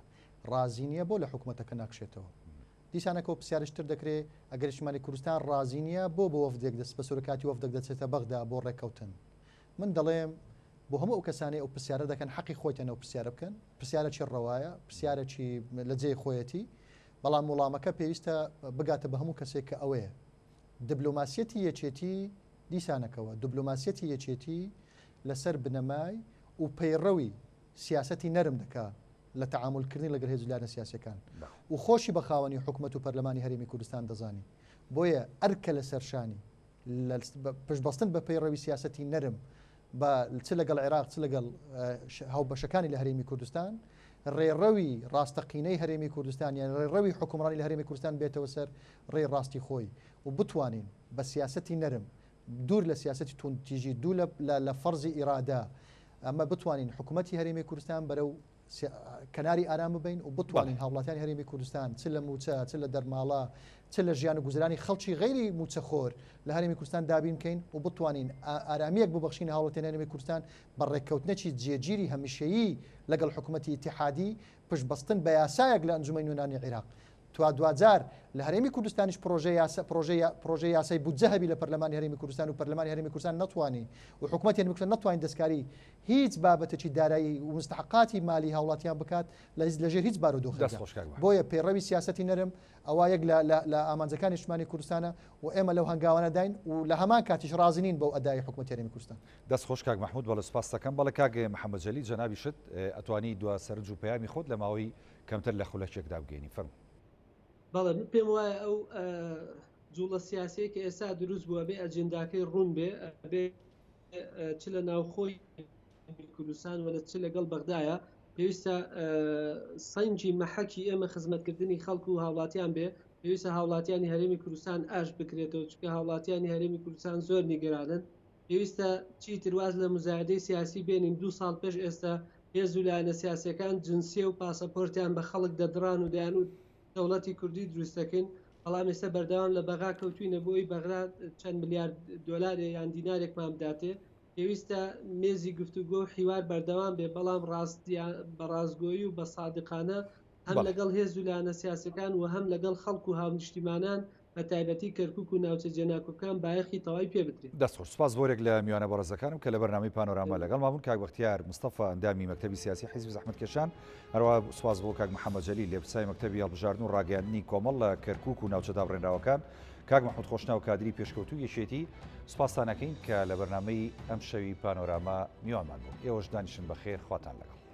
ڕازی نییە بۆ لە حکوومەتەکە ناکشێتەوە؟ دیسانەکەەوە پرسیارشتر دەکرێ ئەگەر نیشتیمانی کوردستان ڕازی نییە بۆ بە وەفدێک دەست بە سەرۆکاتی وەفدێک دەچێتە بەغدا بۆ ڕێککەوتن؟ من دەڵێم بۆ هەموو ئەو کەسانەی ئەو پرسیارە دەکەن حەقی خۆیتەن ئەو پرسیارە بکەن، پرسیارەکی ڕەوایە، پرسیارەکی لە جێی خۆیەتی، بەڵام وڵامەکە پێویستە بگاتە بە هەموو کەسێک کە ئەوەیە دبلۆماسیەتی یەکێتی دیسانەکەوە دبلۆماسیەتی یەکێتی لەسەر بنەمای و پەیڕەوی سیاسەتی نەرم دەکا لە تەعامولکردنی لەگەڵ هێز و لایەنە سیاسیەکان و خۆشی بە خاوەنی حکومەت و پەرلەمانی هەرێمی کوردستان دەزانی بۆیە ئەرکە لەسەر شانی پشتبەستن بە پەیڕەوی سیاسەتی نەرم بە چ لەگەڵ عێراق چ لەگەڵ هاوبەشەکانی لە هەرێمی کوردستان ڕێڕەوی ڕاستەقینەی هەرێمی کوردستان یان ڕێڕەوی حکومڕانی لە هەرێمی کوردستان بێتەوە سەر ڕێی ڕاستی خۆی و بتوانین بە سیاسەتی نەرم دوور لە سیاسەتی توندتیژی دوو لە فەرزی ئیرادە ئەمە بتوانین حکوومەتی هەرێمی کوردستان بەرەو کەناری ئارام ببەین و بتوانین هاوڵاتیانی هەرێمی کوردستان چ لە مووچە چ لە دەرماڵە چ لە ژیان و گوزرانی خەڵکی غەیری مووچەخۆر لە هەرێمی کوردستان دابین بکەین و بتوانین ئارامییەک ببەخشینە هاوڵاتیانی هەرێمی کوردستان بە ڕێککەوتنێکی جێگیری هەمیشەیی لەگەڵ حکوومەتی ئیتیحادی پشت بەستن بە یاسایەک لە ئەنجومەنی نوێنەرانی عیراق تا دواجار لە هەرێمی کوردستانیش پرۆژە یاسا پرۆژە پرۆژە یاسای بودجە هەبی لە پەرلەمانی هەرێمی کوردستان و پەرلەمانی هەرێمی کوردستان نەتوانی و حکوومەتی هەرێمی کوردستان نەتوانین دەستکاری هیچ بابەتێکی دارایی و مستحقاتی مالی هاوڵاتیان بکات لە لەژێر هیچ بارودۆخێکدا بۆیە پەیڕەوی سیاسەتی نەرم ئەوە یەک لە لە ئامانجەکانی نیشتمانی کوردستانە و ئێمە لەو هەنگاوانەداین و لە هەمان کاتیش ڕازی نین بەو ئەدای حکوومەتی هەرێمی کوردستان. دەست خۆش کاک مەحمود بەڵێ سوپاست دەکەم بەڵێ کاک محەمەد جەلیل جەنابیشت ئەتوانی دوا سەرنج و پەیامی خۆت لە ماوەی کەمتر لە خولەکێکدا بگەینی فەرموو. بەڵێ من پێم وایە ئەو جوڵە سیاسیەی کە ئێستا دروست بووە بێ ئەجنداکەی ڕوون بێ ئەبێ چ لە ناوخۆی کوردستان وە لە چ لەگەڵ بەغدایە پێویستە سەنگی مەحەکی ئێمە خزمەتکردنی خەڵک و هاوڵاتیان بێ پێویستە هاوڵاتیانی هەرێمی کوردستان ئاش بکرێتەوە چونکە هاوڵاتیانی هەرێمی کوردستان زۆر نیگەرانن پێویستە چیتر واز لە موزایەدەی سیاسی بێنین، دوو ساڵ پێش ئێستا هێز و لایەنە سیاسیەکان جنسیە و پاسەپۆرتیان بە خەڵک دەدڕان و دەیانوت دەوڵەتی کوردی دروست دەکەین، بەڵام ئێستا بەردەوام لە بەغا کەوتوینە بۆ ئەوی بەغدا چەند ملیار دۆلارێ یان دینارێکمان بداتێ، پێویستە مێزی گفتوگۆ و حیوار بەردەوام بێ، بەڵام بە ڕاستگۆیی و بە سادقانە هەم لەگەڵ هێز و لایەنە سیاسیەکان و هەم لەگەڵ خەڵک و هاونیشتیمانان بە تایبەتی کەرکوک و ناوچە جێناکۆکان بایەخی تەوای پێ بدرێ. دەست خۆش. سوپاس بۆ رێک لە میوانە بەڕێزەکانم کە لە بەرنامەی پانۆراما لەگەڵمان بوون، کاک بەختیار مستەفا ئەندامی مەکتەبی سیاسی حیزبی زەحمەتکێشان، هەروەها سوپاس بۆ کاک محەمەد جەلیل لێپرسراوی مەکتەبی هەڵبژاردن و ڕاگەیاندنی کۆمەڵ لە کەرکوک و ناوچە دابڕێنراوەکان، کاک مەحمود خۆشناو کادری پێشکەوتووی یەکێتی، سوپاستان ئەکەین کە لە بەرنامەی ئەمشەوی پانۆراما میوانمان بوون. ئێوەش دانیشن بەخێر، خواتان لەگەڵ.